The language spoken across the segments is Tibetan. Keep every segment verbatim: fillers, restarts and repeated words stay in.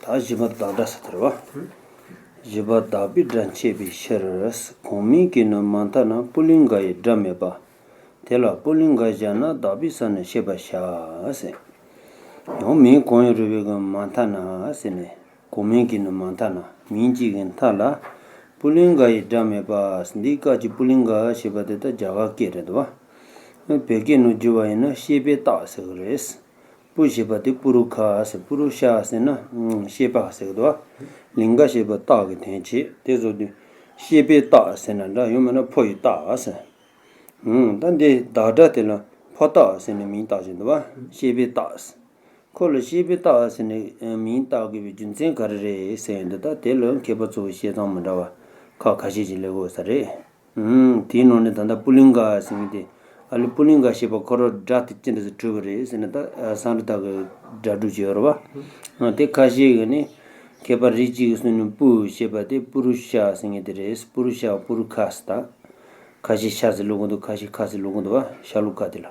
ད་བཞི་པ་བདག་སྒྲ་ཟེར་དེ་རེད་བ། བཞི་པ་བདག་པོའི་སྒྲ་འཆད་པའི་ཕྱིར། གོང་མའི་གི་ནི་མ་མཐའ་ན་པུ་ལིང་ག་ཡི་སྒྲ་མེད་པ། དེ་ལ་པུ་ལིང་ག་བཞག་ན་བདག་པོའི་ས་ནས་བཤད་པར་བྱ་ཟེར། ཡང་མིང་གང་ཡང་རུང་བའི་གི་མ་མཐའ་ན་ཟེར་ནས། གོང་མའི་གི་ནི་མ་མཐའ་ན། མིང་གཅིག་གི་མཐའ་ལ། པུ་ལིང་ག་ཡི་སྒྲ་མེད་པ། འདིའི་སྐབས་ཀྱི་པུ་ལིང་ག་ཞེས་པ་དེ་ད་རྒྱ་གར་སྐད་རེད་འདུག་བ། བོད་སྐད་ནང་བསྒྱུར་བ་ཡིན་ན་བཤད་པའི་རྟགས་ཟེར་གི་རེད། པུ་ཞེས་པ་དེ་པུ་རུ་ཁ་ཟེར། པུ་རུ་ཤ་ཟེར་ན་བཤད་པ་ཟེར་གི་འདུག་བ། ལིང་ག་ཞེས་པ་རྟགས་ཀྱི་དོན་བྱེད། དེ་བཟོ་དུས་བཤད་པའི་རྟགས་ཟེར་ན་འདྲ། ཡང་མིན་ན་ཕོ་ཡི་རྟགས་ཟེར། ད་འདི་བདག་སྒྲ་དེ་ལ་ཕོ་རྟགས་ཟེར་ནས་མིང་བཏགས་བཞིན་འདུག་བ། བཤད་པའི་རྟགས། ཁོ་ལ་བཤད་པའི་རྟགས་ཟེར་ནས་མིང་བཏགས་དགོས་པའི་རྒྱུ་མཚན་ག་རེ་རེད་ཟེར་ཡོང་དུས། ད་དེ་ལ་མཁས་པ་ཚོ་བཤད་སྟངས་མི་འདྲ་བ་ཁག་ཁ་ཤས་ཤིག་སླེབས་ཡོད་ས་རེད། དེའི་ནང་ནས་ད་ལྟ་པུ་ལིང་ག་ཟེར་མཁན་དེ། ཨ་ལེ་པུ་ལིང་ག་ཞེས་པ་ཁོ་རང་སྒྲ་དེ་ཅི་འདྲ་ཞིག་གྲུབ་པ་རེད་ཟེར་ན། ད་སཾ་སྐྲྀ་ཏ་གི་སྒྲ་སྒྲུབ་ཅིག་ཡོད་རེད་བ། དེ་ཁ་ཤས་ཀྱིས་ནི་མཁས་པ་རིགས་གཅིག་གིས་གསུངས་ནས་པུ་ཞེས་པ་དེ་པུ་རུ་ཤ་ཟེར་མཁན་དེ་རེད། པུ་རུ་ཤ་པུ་རུ་ཁ་ཟེར། ད་ཁ་ཤས་ཤ་ཟེར་ཀློག་གི་འདུག་ཁ་ཤས་ཁ་ཟེར་ཀློག་གི་འདུག་བ། ཤ་ཀློག་ཁ་དེ་ལ།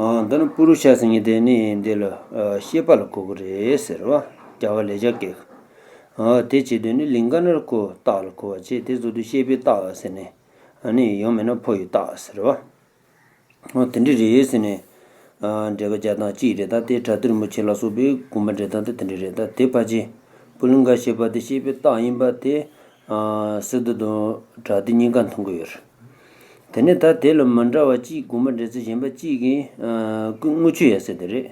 ཨ། འདི་ནི་པུ་རུ་ཤ་ཟེར་མཁན་དེ་ནི་འདི་ལ་ཨ་བཤད་པ་ལ་གོ་གི་རེད་ཟེར་བ། རྒྱ་གར་ལེགས་སྦྱར་སྐད། ཨ། དེ་བྱེད་དུས་ནི་ལིང་ག་ནི་ཁོ་རྟགས་ལ་གོ་བ་བྱེད། དེ་བཟོ་དུས་བཤད་པའི་རྟགས་ཟེར་ནས། ཨ་ནི་ཡང་མིན་ན་ཕོ་ཡི་རྟགས་ཟེར་བ། ཨ། དེ་འདྲ་རེད་ཟེར་ནས། ཨ། འགྲེལ་པ་རྒྱག་སྟངས་གཅིག་རེད། ད་དེ་བྲ་ཏི་རིན་པོ་ཆེ་ལ་སོགས་པའི་དགོངས་པ་འགྲེལ་སྟངས་དེ་དེ་འདྲ་རེད། ད་དེ་ཕལ་ཆེར་པུ་ལིང་ག་ཞེས་པ་དེ་བཤད་པའི་རྟགས་ཡིན་པ་དེ། ཨ། སིདྡྷི་དང་བྲ་ཏི་གཉིས་ཀ་མཐོང་གི་ཡོད་རེད། དེ་ནས་ད་དེ་ལ་མི་འདྲ་བ་གཅིག་དགོངས་པ་འགྲེལ་ཚུལ་གཞན་པ་གཅིག་གིས། ཨ། ཀུན་དངུལ་ཆུ་ཡབ་སྲས་དེ་རེད།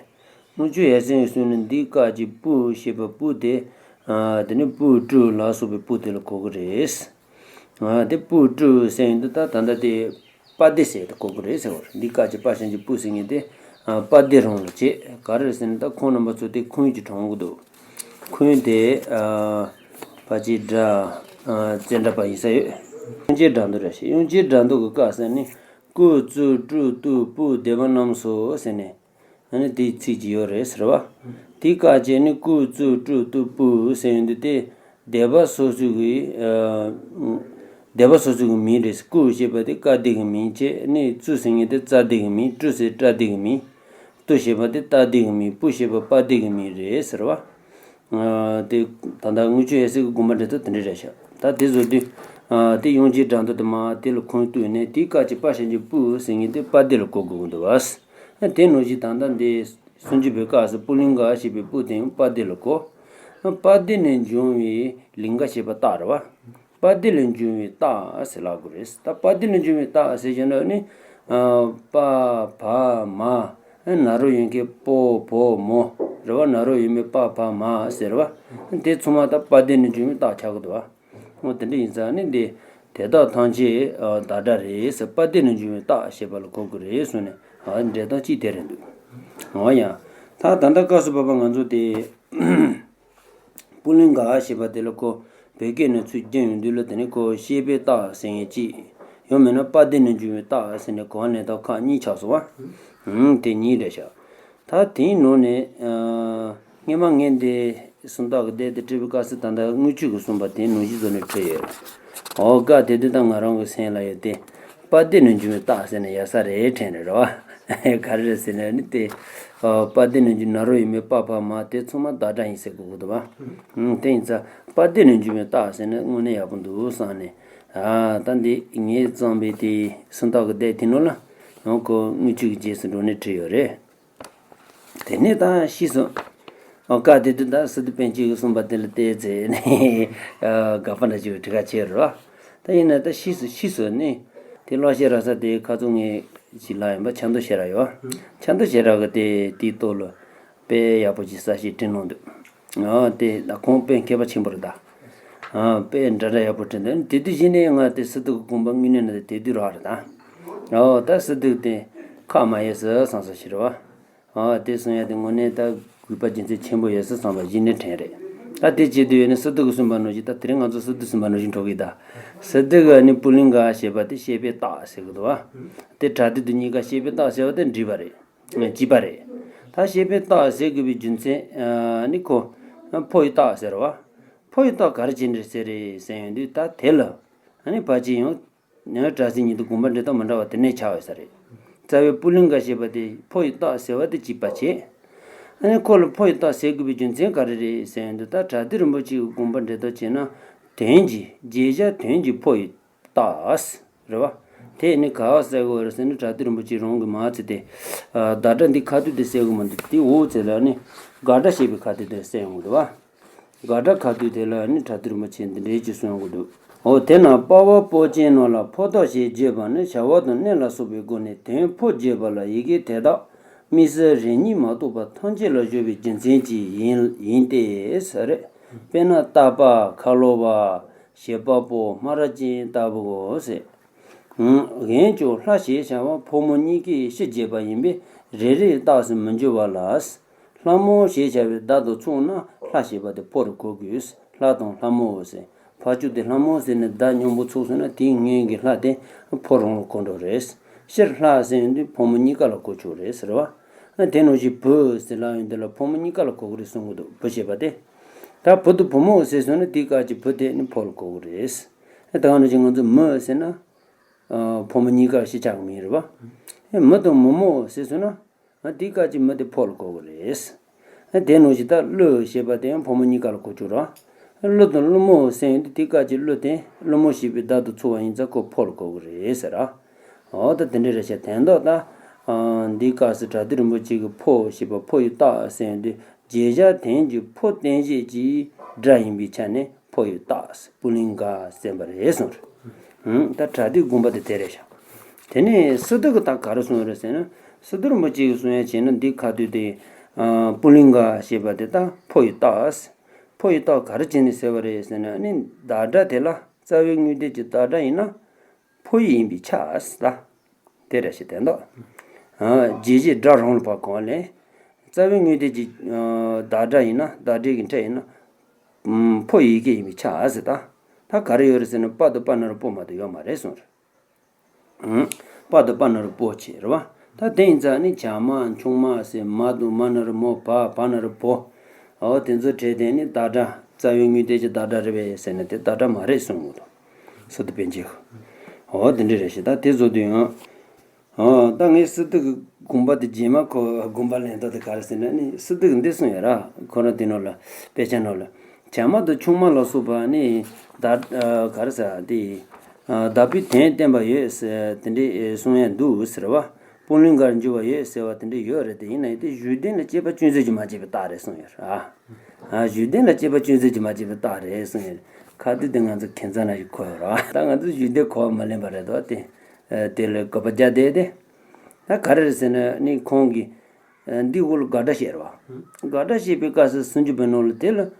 དངུལ་ཆུ་ཡབ་སྲས་ཀྱིས་གསུངས་ནས་འདིའི་སྐབས་ཀྱི་པུ་ཞེས་པ་པུ་དེ། ཨ། དེ་ནི་པུ་ཀྲུ་ལ་སོགས་པའི་པུ་དེ་ལ་གོ་གི་རེད། ཨ། དེ་པུ་ཀྲུ་ཟེར་ཡོང་དུས་ད་ད་ལྟ་དེ་པ་དེ་ཟེར་དེ་གོ་གི་རེད་ཟེར་བ་རེད། འདིའི་སྐབས་ཀྱི་པ་ཞབས་ཀྱུ་པུ་ཟེར་མཁན་དེ། ཨ། པ་དེ་རང་ལ་བྱེད། ག་རེ་ཟེར་ན་ད་ཁོང་རྣམ་པ་ཚོ་དེ་ཁོན་གྱིས་དྲངས་གི་འདུག་ཁོན་དེ། ཨ། ཕལ་ཆེར་སྒྲ། ཨ། བཙན་སྒྲ་པ་ཡིན་ས་ཡོད། དབྱངས་ཅན་སྒྲ་མདོ་རེད་ཤག་དབྱངས་ཅན་སྒྲ་མདོ་གི་སྐབས་ཟེར་ནི། ཀུ་ཙུ་ཀྲུ་ཏུ་པུ་སྡེ་པ་རྣམས་སོ་ཟེར་ནས། ཨ་ནི་དེའི་ཚིག་ཅིག་ཡོད་རེད་ཟེར་བ། དེའི་སྐབས་ཀྱི་ནི་ཀུ་ཙུ་ཀྲུ་ཏུ་པུ་ཟེར་ཡོང་དུས་དེ། སྡེ་པ་སོ་སོ་གི། ཨ། སྡེ་པ་སོ་སོ་གི་མིང་རེད། ཀུ་ཞེས་པ་དེ་ཀ་སྡེ་གི་མིང་བྱས་ནས། ཙུ་ཟེར་མཁན་དེ་ཙ་སྡེ་གི་མིང་། ཀྲུ་ཟེར་ཀྲ་སྡེ་གི་མིང་། ཏུ་ཞེས་པ་དེ་ཏ་སྡེ་གི་མིང་། པུ་ཞེས་པ་པ་སྡེ་གི་མིང་རེད་ཟེར་བ། ཨ། དེ་ད་ལྟ་དངུལ་ཆུ་ཡབ་སྲས་ཀྱི་དགོངས་པ་འགྲེལ་ཚུལ་དེ་འདྲ་རེད་ཤག་ད་དེ་བཟོ་དུས། ཨ། དེ་དབྱངས་ཅན་སྒྲ་མདོ་དེ་མར་དེ་ལ་ཁོན་གཏུགས་ནས་དེའི་སྐབས་ཀྱི་པ་ཞབས་ཀྱུ་པུ་ཟེར་མཁན་དེ་པ་དེ་ལ་གོ་དགོས་ཀྱི་འདུག་བ། དེ་ནང་བཞིན་ད་ལྟ་འདི་སུམ་ཅུ་པའི་སྐབས་སུ་པུ་ལིང་ག་ཞེས་པའི་པུ་དེ་ཡང་པ་དེ་ལ་གོ། པ་དེ་ནས་འབྱུང་བའི་ལིང་ག་ཞེས་པ་རྟགས་རེད་བ། པ་དེ་ལས་འབྱུང་བའི་རྟགས་ཟེར་ལབ་དགོས་རེད། ད་པ་དེ་ལས་འབྱུང་བའི་རྟགས་ཟེར་བྱས་ན་ནི། ཨ། པ་བ་མ། ན་རོ་ཡོད་མཁན་པོ་བོ་མོ། རེད་བ། ན་རོ་ཡོད་མེད་པ་བ་མ་ཟེར་བ། དེ་ཚང་མ་ད་པ་དེ་ལས་འབྱུང་བའི་རྟགས་ཆགས་ཀྱི་འདུག་བ། འོ་དེ་འདྲ་ཡིན་ཙང་ནི་འདི། དེ་དག་ཐམས་ཅད་བདག་སྒྲ་རེད་ཟེར། པ་དེ་ལས་འབྱུང་བའི་རྟགས་ཞེས་པ་ལ་གོ་དགོས་རེད་གསུངས་ནས། ཨ། འགྲེལ་སྟངས་གཅིག་དེ་རེད་འདུག་འོ་ཡ། ད་ད་ལྟ་སྐབས་སུ་བབ་པ་ང་ཚོ་དེ། པུ་ལིང་ག་ཞེས་པ་དེ་ལ་ཁོ་བོད་སྐད་ནས་ཚུར་བསྒྱུར་ཡོང་དུས་ལ། དེ་ནི་ཁོ་བཤད་པའི་རྟགས་ཟེར་མཁན་གཅིག་ཡང་མིན་ན་པ་དེ་ལས་འབྱུང་བའི་རྟགས་ཟེར་ནས་གོ་བ་ལེན་སྟངས་ཁག་གཉིས་ཆགས་སོང་བ། ཨང་། དེ་གཉིས་རེད་ཤག་ད་དེའི་ནང་ནས། ཨ། སྔོན་མ་ངས་འདི་སུམ་རྟགས་ཀྱི་སྡེ་དེ་བྲིས་པའི་སྐབས་སུ་ད་ལྟ་དངུལ་ཆུ་གིས་གསུངས་པ་དེ་ནང་བཞིན་བཟོ་ནས་བྲིས་ཡོད། འོ། སྐབས་དེ་དུས་ད་ང་རང་གི་སེམས་ལ་ཡོད་དེ། པ་དེ་ལས་འབྱུང་བའི་རྟགས་ཟེར་ནས་ཡག་ས་རེད་དྲན་རེད་བ། ག་རེ་རེད་ཟེར་ན་ནི་དེ། ཨ། པ་དེ་ལས་འབྱུང་ན་རོ་ཡོད་མེད་པ་བ་མ་དེ་ཚང་མ་བདག་སྒྲ་ཡིན་ཟེར་དགོས་ཀྱི་འདུག་བ། ཨང་། དེ་ཡིན་ཙང་པ་དེ་ལས་འབྱུང་བའི་རྟགས་ཟེར་ནས་དངོས་གནས་ཡག་པོ་འདུག་བསམ་ནས། ཨ། ད་འདི་ངས་བརྩམས་པའི་དེ་སུམ་རྟགས་ཀྱི་སྡེ་དེ་ནང་ལ་ཡང་ཁོ་དངུལ་ཆུ་གི་རྗེས་སུ་འགྲོ་ནས་བྲིས་ཡོད་རེད། དེ་ནས་ད་ཕྱིས་སུ། ཨོ། སྐབས་དེ་དུས་ད་སི་ཏུ་པཎ་ཆེན་གྱིས་གསུངས་པ་དེ་ལ་བལྟས་ཚེ་ནི། ཨ། དགག་པ་འདྲ་ཅིག་བྲི་ག་བྱེད་རོ། ད་ཡིན་ན་ད་ཕྱིས་སུ་ཕྱིས་སུ་ནི། དེ་ཀློག་བཤད་རག་ས་དེ་ཁ་ཚུར་ངས་ཅིག་ལབ་ཡིན་པ། ཆབ་མདོ་ཞེ་དྲག་ཡོད། ཆབ་མདོ་ཞེ་དྲག་གི་དེ་དེའི་ཐོག་ལ་དཔེ་ཡག་པོ་ཅིག་གསལ་བཤད་བྲིས་གནང་འདུག་ཨ། དེ་ད་ཁོང་དཔེ་མཁས་པ་ཆེན་པོ་རེད་ད། ཨ། དཔེ་འདྲ་འདྲ་ཡག་པོ་བྲིས་འདུག་དེ་དུས་གཞི་ནས་ང་དེ་སི་ཏུ་གི་དགོངས་པ་དངོས་གནས་ནི་དེ་དུས་རག་རེད་ད། ཨོ། ད་སི་ཏུ་དེ་ཁག་མ་ཡོད་ཟེར་བསམ་ས་ཞིག་རེད་བ། ཨ། དེ་གསུང་ཡ་དེ་དངོས་གནས་ད་དགོས་པ་རྒྱུ་མཚན་ཆེན་པོ་ཡོད་ཟེར་བསམ་པ་གཞི་ནས་དྲན་རེད། ད་དེ་བྱེད་དུས་ཡོད་ནི་སི་ཏུ་གིས་གསུངས་པ་ནང་བཞིན། ད་དེ་རིང་ང་ཚོ་སི་ཏུ་གསུངས་པ་ནང་བཞིན་འགྲོ་གི་ད། སི་ཏུ་གིས་ནི་པུ་ལིང་ག་ཞེས་པ་དེ་བཤད་པའི་རྟགས་ཟེར་གི་འདུག་བ། དེ་བྲ་ཏི་དང་གཉིས་ཀ་བཤད་པའི་རྟགས་ཟེར་བ་དེ་འགྲིག་པ་རེད། གཅིག་པ་རེད། ད་བཤད་པའི་རྟགས་ཟེར་དགོས་པའི་རྒྱུ་མཚན། ཨ། ནི་ཁོ་ཕོ་ཡི་རྟགས་ཟེར་བ། ཕོ་ཡི་རྟགས་ག་རེ་བྱས་ནས་ཟེར་རེད་ཟེར་ཡོང་དུས། ད་དེ་ལ། ཨ་ནི་ཕལ་ཆེར་ཡང་ནས་སྒྲ་ཚིག་ཉིད་དུ་དགོངས་པ་འགྲེལ་སྟངས་མི་འདྲ་བ་དེ་ནས་ཆགས་ཡོད་ས་རེད། རྩ་བའི་པུ་ལིང་ག་ཞེས་པ་དེ་ཕོ་ཡི་རྟགས་ཟེར་བ་དེ་གཅིག་པ་བྱས། ཨ་ནི་ཁོ་ལ་ཕོ་ཡི་རྟགས་ཟེར་དགོས་པའི་རྒྱུ་མཚན་ག་རེ་རེད་ཟེར་ཡོང་དུས། ད་བྲག་སྡེ་རིན་པོ་ཆེ་གི་དགོངས་པ་འགྲེལ་ཐབས་བྱས་ན། དོན་གྱི་བརྗོད་བྱ་དོན་གྱི་ཕོ་ཡི་རྟགས་རེད་བ། དེ་ནི་ག་བ་གསལ་དགོས་རེད་ཟེར་ན། བྲག་སྡེ་རིན་པོ་ཆེ་རང་གི་མ་ཚིག་དེ། བརྡ་སྒྲ་འདི་ཁ་ཐུག་དེ་གསལ་གི་མི་འདུག་དེ་འོག་ཚེ་ལ་ནི་དགག་སྒྲ་བཤད་པའི་ཁ་ཐུག་དེ་གསལ་ཡོང་གི་འདུག་བ། དགག་སྒྲ་ཁ་ཐུག་དེ་ལ་ནི་བྲག་སྡེ་རིན་པོ་ཆེ་འདི་འགྲེལ་གྱིས་གསུང་གི་འདུག་འོ་དེ་ན་པ་ཝ་པོ་ཅན་ནོ་ལ་ཕོ་རྟགས་ཞེས་བརྗོད་པ་ནི་བྱ་བ་དང་གནས་ལ་སོགས་པའི་སྒོ་ནས་དོན་ཕོ་བརྗོད་པ་ལ་ཡི་གེ་དེ་དག་དམིགས་བསལ་རེ་གཉིས་མ་གཏོགས་པ་ཐམས་ཅད་ལ་སྦྱོར་བའི་རྒྱུ་མཚན་གྱིས་ཡིན་ཡིན་ཏེ་ཟེར། དཔེར་ན་རྟ་པ་ཁ་ལོ་བ་བྱེད་པ་པོ་སྨ་ར་ཅན་ལྟ་བུའོ་ཟེར། འོན་ཀྱང་ལྷ་ཞེས་བྱ་བ་ཕོ་མོ་གཉིས་ཀའི་སྤྱི་བརྗོད་པ་ཡིན་པས་རེ་རེའི་རྟགས་སུ་མི་འགྱུར་བ་ལ། ལྷ་མོ་ཞེས་བྱ་བའི་བརྡ་དང་མཚུངས་ན་ལྷ་ཞེས་པ་དེ་ཕོ་རུ་གོ་དགོས། ལྷ་དང་ལྷ་མོ་ཟེར། ཕར་ཕྱོགས་དེ་ལྷ་མོ་ཟེར་ནས་བརྡ་སྙོམས་པོ་ཚུགས་སོང་ན་དེའི་སྔོན་གྱི་ལྷ་དེ་ཕོ་རང་ལ་གོ་འགྲོ་རེད། སྤྱིར་ལྷ་ཟེར་ཡོང་དུས་ཕོ་མོ་གཉིས་ཀ་ལ་གོ་ཆོག་རེད་ཟེར་བ། དེ་ནང་བཞིན་བུ་ཟེར་ལབ་ཡོང་དུས་ལ་ཕོ་མོ་གཉིས་ཀ་ལ་གོ་གི་རེད་གསུང་གི་འདུག་བུ་ཞེས་པ་དེ། ད་བུ་དང་བུ་མོ་ཟེར་སོང་ན་དེའི་སྐབས་ཀྱི་བུ་དེ་ནི་ཕོ་ལ་གོ་གི་རེད། ད་ག་ནང་བཞིན་ང་ཚོ་མི་ཟེར་ན། ཕོ་མོ་གཉིས་ཀ་ཞིག་ཆགས་མིན་རེད་བ། མི་དང་མི་མོ་ཟེར་སོང་ན། དེའི་སྐབས་ཀྱི་མི་དེ་ཕོ་ལ་གོ་གི་རེད། དེ་ནང་བཞིན་ད་ཀླུ་ཞེས་པ་དེ་ཡང་ཕོ་མོ་གཉིས་ཀ་ལ་གོ་ཆོག་རེད་བ། ཀླུ་དང་ཀླུ་མོ་ཟེར་ཡོང་དུས་དེའི་སྐབས་ཀྱི་ཀླུ་དེ་ཀླུ་མོ་ཞེས་པའི་བརྡ་དང་མཚུངས་པ་ཡིན་ཙང་ཁོ་ཕོ་ལ་གོ་གི་རེད་ཟེར་ར། འོ་ད་དེ་འདྲ་རེད་ཤག་དོན་དག་ད། འདིའི་སྐབས་སུ་བྲག་སྡེ་རིན་པོ་ཆེ་གི་ཕོ་ཞེས་པ་ཕོ་ཡི་རྟགས་ཟེར་ཡོང་དུས། བརྗོད་བྱ་དོན་གྱི་ཕོ་རྟེན་བཞེད་ཀྱི་སྒྲ་ཡིན་པའི་ཆ་ནས་ཕོ་ཡི་རྟགས་པུ་ལིང་ག་ཟེར་བ་རེད་གསུངས་རེད། ད་བྲག་སྡེའི་དགོངས་པ་དེ་དེ་རེད་ཤག་དེ་ནས་སི་ཏུ་གི་ད་ག་རེ་གསུངས་རེད་ཟེར་ན། སི་ཏུ་རིན་པོ་ཆེ་གིས་གསུང་ཡ་བྱས་ན་འདི་ཁ་ཐུག་དེ། པུ་ལིང་ག་ཞེས་པ་དེ་ད་ཕོ་ཡི་རྟགས། ཕོ་ཡི་རྟགས་ག་རེ་བྱས་ནས་ཟེར་བ་རེད་ཟེར་ན་ནི་བདག་སྒྲ་དེ་ལ་རྩ་བའི་དངོས་དོན་གྱི་བདག་སྒྲ་ཡིན་ན། ཕོ་ཡི་ཡིན་པའི་ཆ་ཟེར་ད། དེ་རེད་ཞེས་དོན་དག་བརྗོད་བྱའི་སྒྲ་རང་ལ་ཕར་གོ་བ་ལེན། རྩ་བའི་དངོས་དོན་གྱི་བདག་སྒྲ་ཡིན་ན་བདག་སྒྲའི་གི་ཕྲད་ཡིན་ན། ཕོ་ཡི་ཡི་གེ་ཡིན་པའི་ཆ་ཟེར་ད། ད་ག་རེ་ཡོད་རེད་ཟེར་ན་པ་དང་པ་ན་རོ་པོ་མ་གཏོགས་ཡོད་མ་རེད་གསུངས་རེད། པ་དང་པ་ན་རོ་པོ་ཆེ་རེད་བ། ད་དེ་ཡིན་ཙང་ནི་བྱ་མ་ཆུང་མ་ཟེར་མ་དང་མ་ན་རོ་མོ་བ་བ་ན་རོ་བོ། འོ་དེ་ཚོ་བྲལ་དེ་ནི་བདག་སྒྲ་རྩ་བའི་དངོས་དོན་གྱི་བདག་སྒྲ་རེད་པས་ཟེར་ན་དེ་བདག་སྒྲ་མ་རེད་གསུངས་འདུག་སི་ཏུ་པཎ་ཆེན་གྱིས། འོ་དེ་འདྲ་རེད་ཤག་ད་དེ་བཟོ་དུས་ཡང་། འོ་ད་ངས་སི་ཏུ་གི་དགོངས་པ་དེ་རྗེས་མ་ཁོ་དགོངས་པ་ལེན་སྟངས་དེ་ག་རེ་ཟེར་ན་ནི་སི་ཏུ་གི་འདི་གསུངས་ཡོད་ར། ཁོ་རང་དེ་ནང་ལ་དཔེ་ཆ་ནང་ལ། བྱ་མ་དང་ཆུང་མ་ལ་སོགས་པ་ནི་བདག་ག་རེ་ཟེར་དེ། བདག་པོའི་དོན་བསྟན་པ་ཡོད་ཟེར་དེ་འདྲའི་གསུང་ཡ་འདུག་ཟེར་བ། པུ་ལིང་གར་འགྱུར་བ་ཡོད་ཟེར་བ་དེ་འདྲ་ཡོད་རེད་དེ་ཡིན་ན་ཡང་དེ་བཞུགས་གདན་ལ་དཔྱད་པ་ཅུང་ཟད་ཀྱང་མ་བྱས་པའི་རྟགས་རེད་གསུངས་ཡོད་ར། ཨ། བཞུགས་གདན་ལ་དཔྱད་པ་ཅུང་ཟད་ཀྱང་མ་བྱས་པའི་རྟགས་རེད་གསུངས་ཡོད། ཁ་ཐུག་དེ་ང་ཚོ་ཁྱད་མཚར་ན་ཞིག་གོ་ཡོད་ར། ད་ང་ཚོ་བཞུགས་གདན་གོ་བ་མ་ལེན་པ་རེད་དོ་དེ། དེ་ལ་དགག་པ་རྒྱག་བསྡད་དེ། ད་ག་རེ་རེད་ཟེར་ན་ནི་ཁོང་གིས། འདི་འོག་ལ་དགག་སྒྲ་བཤད་རེད་བ། དགག་སྒྲ་བཤད་པའི་སྐབས་སུ་སུམ་ཅུ་པའི་ནང་ལ་དེ་ལ།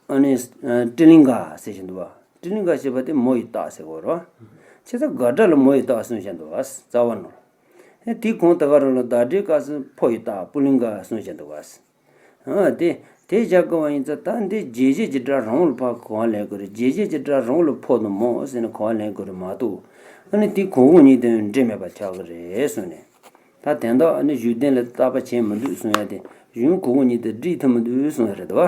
ཨ་ནི། སྤྲིན་ལིང་ག་ཟེར་བཞིན་འདུག་བ། སྤྲིན་ལིང་ག་ཞེས་པ་དེ་མོ་ཡི་རྟགས་ཟེར་གོ་རེད་བ། བྱས་ཙང་དགག་སྒྲ་ལ་མོ་ཡི་རྟགས་གསུངས་བཞིན་འདུག་བ་རྩ་བ་ནང་ལ། དེ་གོང་དེ་ག་རང་ལ་བདག་སྒྲའི་སྐབས་སུ་ཕོ་ཡི་རྟགས་པུ་ལིང་ག་གསུངས་བཞིན་འདུག་བ། ཨ་དེ། དེ་བཞག་དགོས་པ་ཡིན་ཙང་ད་འདི་རྗེས་བྱེད་ཀྱི་སྒྲ་རང་ལ་ཕར་གོ་བ་ལེན་དགོས་རེད། རྗེས་བྱེད་ཀྱི་སྒྲ་རང་ལ་ཕོ་དང་མོ་ཟེར་ནས་གོ་བ་ལེན་དགོས་རེད་མ་གཏོགས། ཨ་ནི་དེ་གོང་འོག་གཉིས་དོན་འབྲེལ་མེད་པ་ཆགས་ཀྱི་རེད་གསུངས་ནས། ད་དོན་དག་ཨ་ནི་བཞུགས་གདན་ལ་བརྟག་པ་བྱས་མི་འདུག་གསུང་ཡ་དེ་གཞུང་གོང་འོག་གཉིས་དེ་འགྲིག་ཐུབ་མི་འདུག་གསུང་ཡ་རེད་དོ།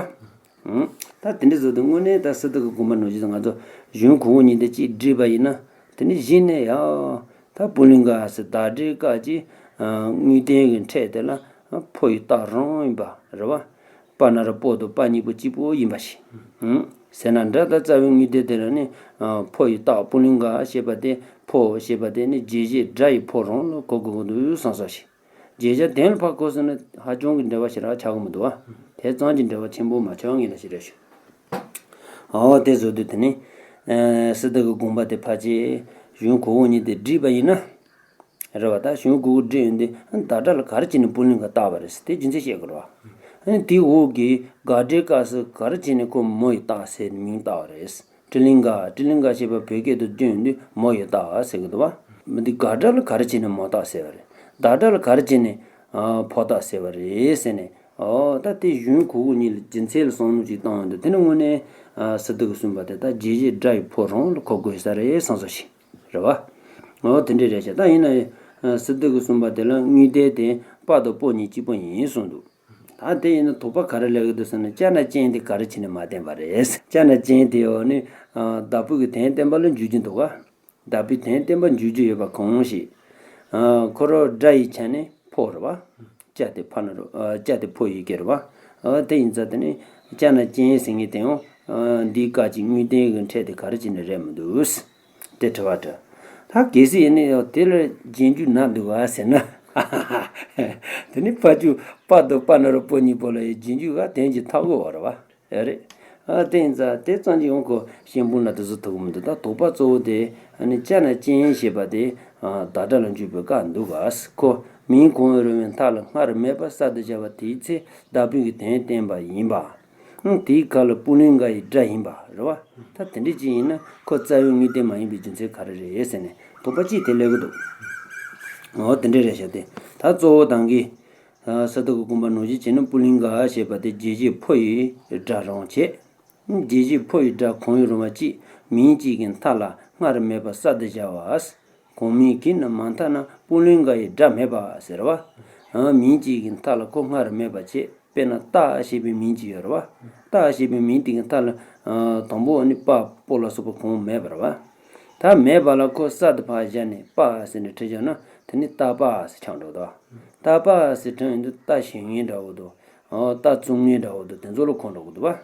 ད་དེ་འདྲ་བཟོ་དུས་དངོས་གནས་ད་སི་ཏུ་གི་དགོངས་པ་ནང་བཞིན་ང་ཚོ་གཞུང་གོང་འོག་གཉིས་དེ་གཅིག་འགྲིག་པ་ཡིན་ན་དེ་ནི་གཞི་ནས་ཡང་ད་པུ་ལིང་ག་ཟེར་བདག་སྒྲའི་སྐབས་ཀྱི་དངོས་བསྟན་གྱི་ཕྲད་དེ་ལ་ཕོ་ཡི་རྟགས་རང་ཡིན་པ་རེད་བ། པ་ན་རོ་པོ་དང་པ་གཉིས་པོ་གཅིག་པོ་ཡིན་པ་ཞིག་ཟེར་ན་འདྲ། ད་རྩ་བའི་དངོས་དོན་དེ་ལ་ནི་ཕོ་ཡི་རྟགས་པུ་ལིང་ག་ཞེས་པ་དེ་ཕོ་ཞེས་པ་དེ་ནི་རྗེས་བྱེད་སྒྲ་ཡི་ཕོ་རང་ལ་གོ་དགོས་ཀྱི་འདུག་བསམ་སོང་ཞིག་རྗེས་བྱ་དོན་ལ་ཕར་གོ་སོང་ན་ཧ་ཅང་གི་འབྲེལ་བ་ཞེ་དྲག་ཆགས་ཀྱི་མི་འདུག་བ། དེ་ཙམ་གྱི་འབྲེལ་བ་ཆེན་པོ་མ་ཆགས་ངེས་ལ་ཞེ་དྲག་ཞུ། འོ་དེ་བཟོ་དུས་དེ་ནི། སི་ཏུ་གི་དགོངས་པ་དེ་ཕལ་ཆེར་གཞུང་གོང་འོག་གཉིས་དེ་འགྲིག་པ་ཡིན་ན། རེད་བ། ད་གཞུང་གོང་འོག་འགྲིག་ཡོང་དུས་བདག་སྒྲ་ལ་ག་རེ་བྱས་ནས་པུ་ལིང་ག་བཏགས་པ་རེད་ཟེར་དེ་རྒྱུ་མཚན་བཤད་དགོས་རེད་བ། ཨ་ནི་དེའི་འོག་གི་དགག་སྒྲའི་སྐབས་སུ་ག་རེ་བྱས་ནས་ཁོ་མོ་ཡི་རྟགས་ཟེར་མིང་བཏགས་པ་རེད། ཏྲི་ལིང་ག་ཏྲི་ལིང་ག་ཞེས་པ་བོད་སྐད་དུ་བསྒྱུར་ཡོང་དུས་མོ་ཡི་རྟགས་ཟེར་གི་འདུག་བ། མི་འདི་དགག་སྒྲ་ལ་ག་རེ་བྱས་ནས་མོ་རྟགས་ཟེར་བ་རེད། བདག་སྒྲ་ལ་ག་རེ་བྱས་ནས་ཨ་ཕོ་རྟགས་ཟེར་བ་རེད་ཟེར་ནས། ཨོ་ད་དེ་གཞུང་གོང་འོག་གཉིས་ལ་རྒྱུ་མཚན་ལ་བསམ་བློ་ཅིག་བཏང་ཡོང་དུས་དེ་ནི་དངོས་གནས་ཨ་སི་ཏུ་གིས་གསུངས་པ་དེ་ད་རྗེས་བྱེད་སྒྲ་ཡི་ཕོ་རང་ལ་གོ་དགོས་ས་རེད་བསམ་སོང་ཞིག་རེད་བ། ཨོ་དེ་འདྲ་རེད་ཤག་ད་ཡིན་ན་ཡང་ཨ་སི་ཏུ་གིས་གསུངས་པ་དེ་ལ་དངོས་དོན་དེ་པ་དང་པོ་གཉིས་གཅིག་པོ་ཡིན་གསུངས་འདུག་ད་དེ་ཡིན་ན་དོགས་པ་ག་རེ་སླེབས་ཀྱི་འདུག་ཟེར་ན། ཅ་ན་ཅན་དེ་ག་རེ་བྱས་ནས་མ་བསྟན་པ་རེད། ཅ་ན་ཅན་དེ་འོ་ནི་ཨ་བདག་པོ་གི་དོན་བསྟན་པ་ལ་འཇུག་རྒྱུ་འདུག་ག་བདག་པོའི་དོན་བསྟན་པ་འཇུག་རྒྱུ་ཡོད་པ་གང་ཞིག་ཨ་ཁོ་རང་སྒྲ་ཡི་ཆ་ནས་ཕོ་རེད་བ། ཅ་ ཅ་དེ་ཕ་ན་རོ། ཨ་ཅ་དེ་ཕོ་ཡི་གེ་རེད་བ། ཨ་དེ་ཡིན་ཙང་དེ་ནི་ཅ་ན་ཅན་ཟེར་མཁན་དེ་ཡང་ཨ་འདིའི་སྐབས་ཀྱི་དངོས་བསྟན་གྱི་ཕྲད་དེ་ག་རེ་བྱས་ནས་རེད་མི་འདུག་དེ་དྲི་བ་དྲི། ད་གལ་སྲིད་ཡིན་ན་ཡང་དེ་ལ་རྗེས་འཇུག་ན་འདུག་ག་ཟེར་ན། དེ་ནི་ཕ་ཆུ་པ་དང་པ་ན་རོ་པོ་གཉིས་པོ་ལ་ཡང་རྗེས་འཇུག་ག་དོན་གྱི་ཐག་གོ་བ་རེད་བ། ཨེ་རེད། ཨ་དེ་ཡིན་ཙང་དེ་ཙམ་གྱིས་ཡང་ཁོ་ཤན་པོ་ན་དེ་ཚོ་ཐུག་གི་མི་འདུག་ད་དོགས་པ་གཙོ་བོ་དེ་ཨ་ནི་ཅ་ན་ཅན་ཞེས་པ་དེ་ཨ་བདག་སྒྲ་ལ་འཇུག་པའི་སྐབས་འདུག་ག་ཁོ་མིང་གང་རུང་བའི་མཐའ་ལ་སྔར་མེད་པ་གསར་དུ་སྦྱར་བ་དེའི་ཚེ་བདག་པོའི་གི་དོན་བསྟན་པ་ཡིན་པ། ཨང་དེའི་ཁ་ལ་པུ་ལིང་ག་ཡི་སྒྲ་ཡིན་པ་རེད་བ། ད་དེ་འདྲ་ཅིག་ཡིན་ན་ཁོ་རྩ་བའི་དངོས་བསྟན་མ་ཡིན་པའི་རྒྱུ་མཚན་ག་རེ་རེད་ཟེར་ནས་དོགས་པ་གཅིག་དེ་སླེབས་ཀྱི་འདུག་འོ་དེ་འདྲ་རེད་ཤག་དེ་ད་གཙོ་བོ་དང་གི་ས་ཏ་གི་དགོངས་པ་ནང་བཞིན་བྱས་ན་པུ་ལིང་ག་ཞེས་པ་དེ་རྗེས་བྱེད་ཕོ་ཡི་སྒྲ་རང་བྱས། རྗེས་བྱེད་ཕོ་ཡི་སྒྲ་གང་ཡང་རུང་བ་གཅིག་མིང་གཅིག་གི་མཐའ་ལ་སྔར་མེད་པ་གསར་དུ་སྦྱར་བ། གང་མིང་གིས་ནི་མ་མཐའ་ན་པུ་ལིང་ག་ཡི་སྒྲ་མེད་པ་ཟེར་བ། ཨ་མིང་གཅིག་གི་མཐའ་ལ་ཁོ་སྔར་མེད་པ་བྱས། དཔེར་ན་རྟ་ཞེས་པའི་མིང་གཅིག་ཡོད་རེད་བ། རྟ་ཞེས་པའི་མིང་དེ་གི་མཐའ་ལ་ཨ་དང་པོ་ནི་པ་པོ་ལ་སོགས་པ་གང་མེད་པ་རེད་བ། ད་མེད་པ་ལ་ཁོ་གསར་དུ་ཕར་སྦྱར་ནས་པ་ཟེར་ནས་བྲིས་བཞག་ན་དེ་ནི་རྟ་པ་ཟེར་ཆགས་འགྲོ་འདུག་རྟ་པ་ཟེར་བྲིས་ཡོང་དུས་རྟ་ཞོན་མཁན་འདྲ་བོ་འདུག་ཨ་རྟ་བཙུགས་མཁན་འདྲ་བོ་འདུག་དེ་ཚོ་ལ་གོ་འགྲོ་གི་འདུག་བ།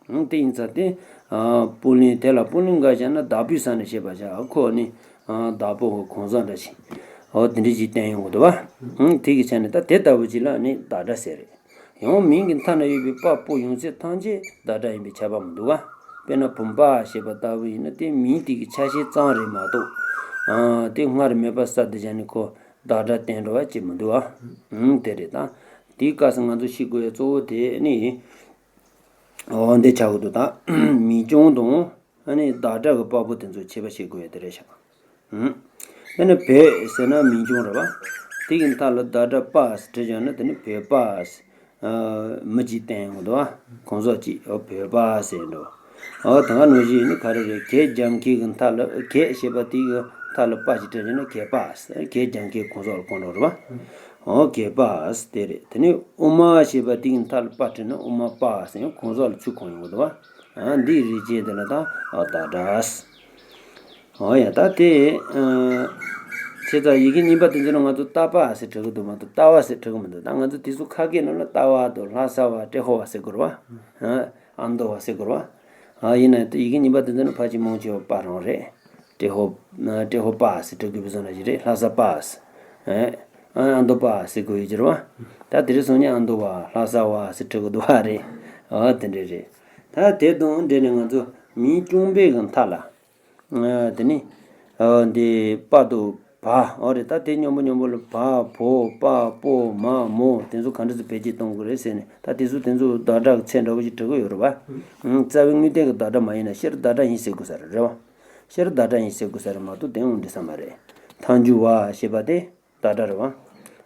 ཨང་དེ་ཡིན་ཙང་དེ་ཨ་པུ་ལིང་དེ་ལ་པུ་ལིང་ག་བཞག་ན་བདག་པོའི་ས་ནས་བཤད་པ་བཞག་ཁོ་ནི་ཨ་བདག་པོ་གི་གང་ཟག་འདྲ་ཞིག་འོ་དེ་འདྲ་ཞིག་བསྟན་ཡོང་གི་འདུག་བ། ཨང་དེ་གི་ཆ་ནས་ད་དེ་ལྟ་བུ་ཅིག་ལ་ནི་བདག་སྒྲ་ཟེར་རེད། ཡང་མིང་གི་མཐའ་ན་ཡོད་པའི་པ་པོ་ཡོངས་ཚད་ཐམས་ཅད་བདག་སྒྲ་ཡིན་པས་ཁྱབ་པ་མི་འདུག་བ། དཔེར་ན་བུམ་པ་ཞེས་པ་ལྟ་བུ་ཡིན་ན་དེ་མིང་དེ་གི་ཆ་ཤས་ཙམ་རེད་མ་གཏོགས་ཨ་དེ་སྔར་མེད་པ་གསར་དུ་བཞག་ནས་ཁོ་བདག་སྒྲ་བསྟན་འགྲོ་བ་ཅིག་མི་འདུག་བ། ཨང་དེ་རེད་ད། དེའི་སྐབས་སུ་ང་ཚོ་ཤེས་དགོས་ཡ་གཙོ་བོ་དེ་ནི། འོ་འདི་ཆགས་ཀྱི་འདུག་ད་མིང་རྐྱང་དང་ཨ་ནི་བདག་སྒྲ་གི་པ་པོ་དེ་ཚོ་ཁྱད་པར་ཤེས་དགོས་ཡ་དེ་རེད་ཤག་ཨུམ། དེ་ནི་བོད་ཟེར་ན་མིང་རྐྱང་རེད་བ། དེ་གི་མཐའ་ལ་བདག་སྒྲ་པ་ཟེར་བྲིས་བཞག་ན་དེ་ནི་བོད་པ་ཟེར། ཨ་མི་གཅིག་བསྟན་ཡོང་གི་འདུག་བ། གང་ཟག་གཅིག་ཨོ་བོད་པ་ཟེར་འགྲོ། ཨོ་ད་ག་ནང་བཞིན་ནི་ག་རེ་རེད་གད་རྒྱག་མཁན་གི་མཐའ་ལ་གད་ཞེས་པ་དེ་གི་མཐའ་ལ་པ་ཞིག་བྲིས་བཞག་ན་གད་པ་ཟེར་གད་རྒྱག་མཁན་གང་ཟག་ལ་གོ་འགྲོ་རེད་བ། ཨོ་གད་པ་ཟེར་དེ་རེད། དེ་ནི་དབུ་མ་ཞེས་པ་དེ་གི་མཐའ་ལ་པ་བྲིས་ན་དབུ་མ་པ་ཟེར་ཡང་གང་ཟག་ལ་ཚུར་གོ་ཡོང་གི་འདུག་བ། ཨ་འདིའི་རིགས་ཅན་དེ་ལ་ད་ཨ་བདག་སྒྲ། ཨོ་ཡ་ད་དེ་ཨ་བྱས་ཙང་ཡི་གེ་གཉིས་པ་དེ་ཚོ་ནི་ང་ཚོ་ཏ་པ་ཟེར་བྲི་གི་འདུག་མ་གཏོགས་ཏ་བ་ཟེར་བྲི་གི་མི་འདུག་ད་ང་ཚོ་དེ་ཚོ་ཁ་སྐད་ནང་ལ་ཏ་བ་དང་ལྷ་ས་བ་ཏྲེ་ཧོ་བ་ཟེར་དགོས་རེད་བ། ཨ་མདོ་བ་ཟེར་དགོས་རེད་བ། ཨ་ཡིན་ན་ཡང་ཡི་གེ་གཉིས་པ་དེ་ཚོ་ནི་ཕལ་ཆེར་མང་ཆེ་བ་པ་རང་རེད། ཏྲེ་ཧོ། ཏྲེ་ཧོ་པ་ཟེར་བྲི་དགོས་པའི་བཟོ་འདྲ་ཞིག་རེད། ལྷ་ས་པ་ཟེར། ཨ་ཨ་མདོ་པ་ཟེར་དགོས་ཡོད་ཀྱི་རེད་བ། ད་དེ་རིང་སང་ཉིན་ཨ་མདོ་བ་ལྷ་ས་བ་ཟེར་བྲི་དགོས་འདུག་བ་རེད། ཨ་དེ་འདྲ་རེད། ད་དེ་དང་འབྲེལ་ནས་ང་ཚོ་མིང་རྐྱང་པའི་གི་མཐའ་ལ། ཨ་དེ་ནི། ཨ་འདི་པ་དང་བ་འོ་རེད། ད་དེ་མཉམ་པོ་མཉམ་པོ་ལ་བ་བོ་པ་པོ་མ་མོ་དེ་ཚོ་ག་འདྲ་ཚོ་བེད་སྤྱོད་གཏོང་དགོས་རེད་ཟེར་ནས་ད་དེ་ཚོ་དེ་ཚོ་བདག་སྒྲ་གི་ཚད་འདྲ་བོ་ཞིག་འབྲི་གི་ཡོད་རེད་བ། ཨང་རྩ་བའི་དངོས་བསྟན་གྱི་བདག་སྒྲ་མ་ཡིན་ན་སྤྱིར་བདག་སྒྲ་ཡིན་ཟེར་དགོས་ས་རེད་རེད་བ། སྤྱིར་བདག་སྒྲ་ཡིན་ཟེར་དགོས་ས་རེད་མ་གཏོགས་དེ་འོང་འགྲིག་ས་མ་རེད། མཐའ་འཇུག་བ་ཞེས་པ་དེ་བདག་སྒྲ་རེད་བ།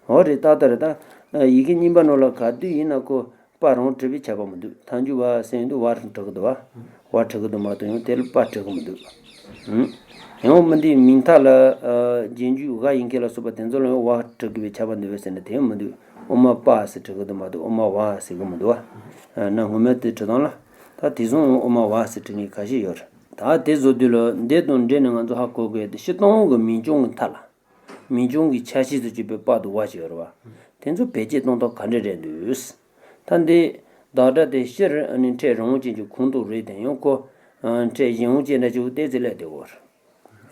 འོ་རེད། ཏག་ཏག་རེད་ད། ཡི་གེ་གཉིས་པ་ནང་ལ་ག་དུས་ཡིན་ན་ཁོ་པ་རང་བྲི་བའི་ཁྱབ་པ་མི་འདུག་མཐའ་འཇུག་བ་ཟེར་དུས་བ་རང་བྲི་གི་འདུག་བ། བ་བྲི་གི་འདུག་མ་གཏོགས་ཡང་དེ་ལ་པ་བྲི་གི་མི་འདུག་ཨུམ། ཡང་མི་འདི་མིང་མཐའ་ལ་ཨ་རྗེས་འཇུག་འ་ཡིན་མཁན་ལ་སོགས་པ་དེ་ཚོ་ལ་ཡང་བ་བྲི་དགོས་པའི་ཁྱབ་པ་འདུག་བས་ཟེར་ན་དེ་ཡང་མི་འདུག་དབུ་མ་པ་ཟེར་བྲི་གི་འདུག་མ་གཏོགས་དབུ་མ་བ་ཟེར་གི་མི་འདུག་བ། ཨ་ན་སྔོན་མའི་དེ་བྲི་སྟངས་ལ་ད་དེ་བཟུང་དབུ་མ་བ་ཟེར་བྲི་མཁན་ཁ་ཤས་ཡོད་རེད། ད་དེ་བཟོ་དུས་ལ་འདི་དང་འབྲེལ་ནས་ང་ཚོ་ཧ་གོ་དགོས་དེ་སྤྱིར་བཏང་གི་མིང་རྐྱང་གི་མཐའ་ལ། མིང་རྐྱང་གི་ཆ་ཤས་སུ་གྱུར་པའི་པ་དང་བ་ཞིག་ཡོད་རེད་བ། དེ་ཚོ་བེད་སྤྱོད་གཏོང་སྟངས་ག་འདྲ་རེད་འདུག་ད་འདི་བདག་སྒྲ་དེ་སྤྱིར་ཨ་ནི་ཕྲད་རང་དབང་ཅན་གྱི་ཁོངས་གཏོགས་རེད་དེ་ཡང་ཁོ་ཨ་ཕྲད་གཞན་དབང་ཅན་འདྲ་ཅིག་ཏོག་ཙམ་སླེབས་བསྡད་ཡོད་རེད་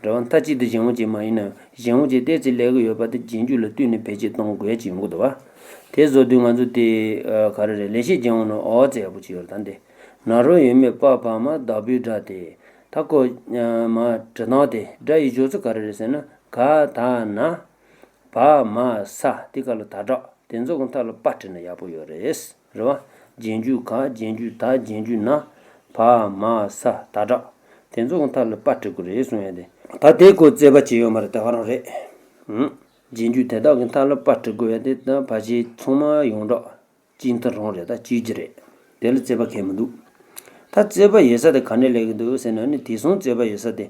བ། མཐའ་གཅིག་ཏུ་གཞན་དབང་ཅན་མ་ཡིན་ན་གཞན་དབང་ཅན་ཏོག་ཙམ་སླེབས་ཀྱི་ཡོད་པ་དེ་རྗེས་འཇུག་ལ་བསྟུན་ནས་བེད་སྤྱོད་གཏོང་དགོས་ཡ་ཅིག་ཡོང་གི་འདུག་བ། དེ་བཟོ་དུས་ང་ཚོ་དེ་ཨ་ག་རེ་རེད། ལེགས་བཤད་ལྗོན་དབང་ནང་ཨོ་ཙེ་ཡག་པོ་ཅིག་ཡོད་རེད། ད་འདི་ན་རོ་ཡོད་མེད་པ་བ་མ་བདག་པོའི་སྒྲ་སྟེ། ད་ཁོ་མ་བྲི་སྟངས་དེ་སྒྲ་ཡི་སྦྱོར་ཚུལ་ག་རེ་རེད་ཟེར་ན་ག་ད་ན། བ་མ་ས་དེ་ག་ལ་ད་དྲག་དེ་ཚོ་གི་མཐའ་ལ་པ་བྲིས་ན་ཡག་པོ་ཡོད་རེད། རེད་བ། རྗེས་འཇུག་ག་རྗེས་འཇུག་ད་རྗེས་འཇུག་ན། བ་མ་ས་ད་དྲག་དེ་ཚོ་གི་མཐའ་ལ་པ་བྲི་དགོས་རེད་གསུང་ཡ་དེ། ད་དེ་ཁོ་རྩོད་པ་བྱེད་ཡོད་མ་རེད། ད་ག་རང་རེད། ཨུམ། རྗེས་འཇུག་དེ་དག་གི་མཐའ་ལ་པ་བྲི་དགོས་ཡ་དེ་ད་ཕལ་ཆེར་ཚང་མ་ཡོངས་གྲགས་གཅིག་མཐུན་རང་རེད། ད་གཅིག་གྱུར་རེད། དེ་ལ་རྩོད་པ་གང་ཡང་མི་འདུག་ད་རྩོད་པ་ཡོད་ས་དེ་ག་ནས་སླེབས་ཀྱི་འདུག་ཟེར་ན་ནི་དེང་སང་རྩོད་པ་ཡོད་ས་དེ་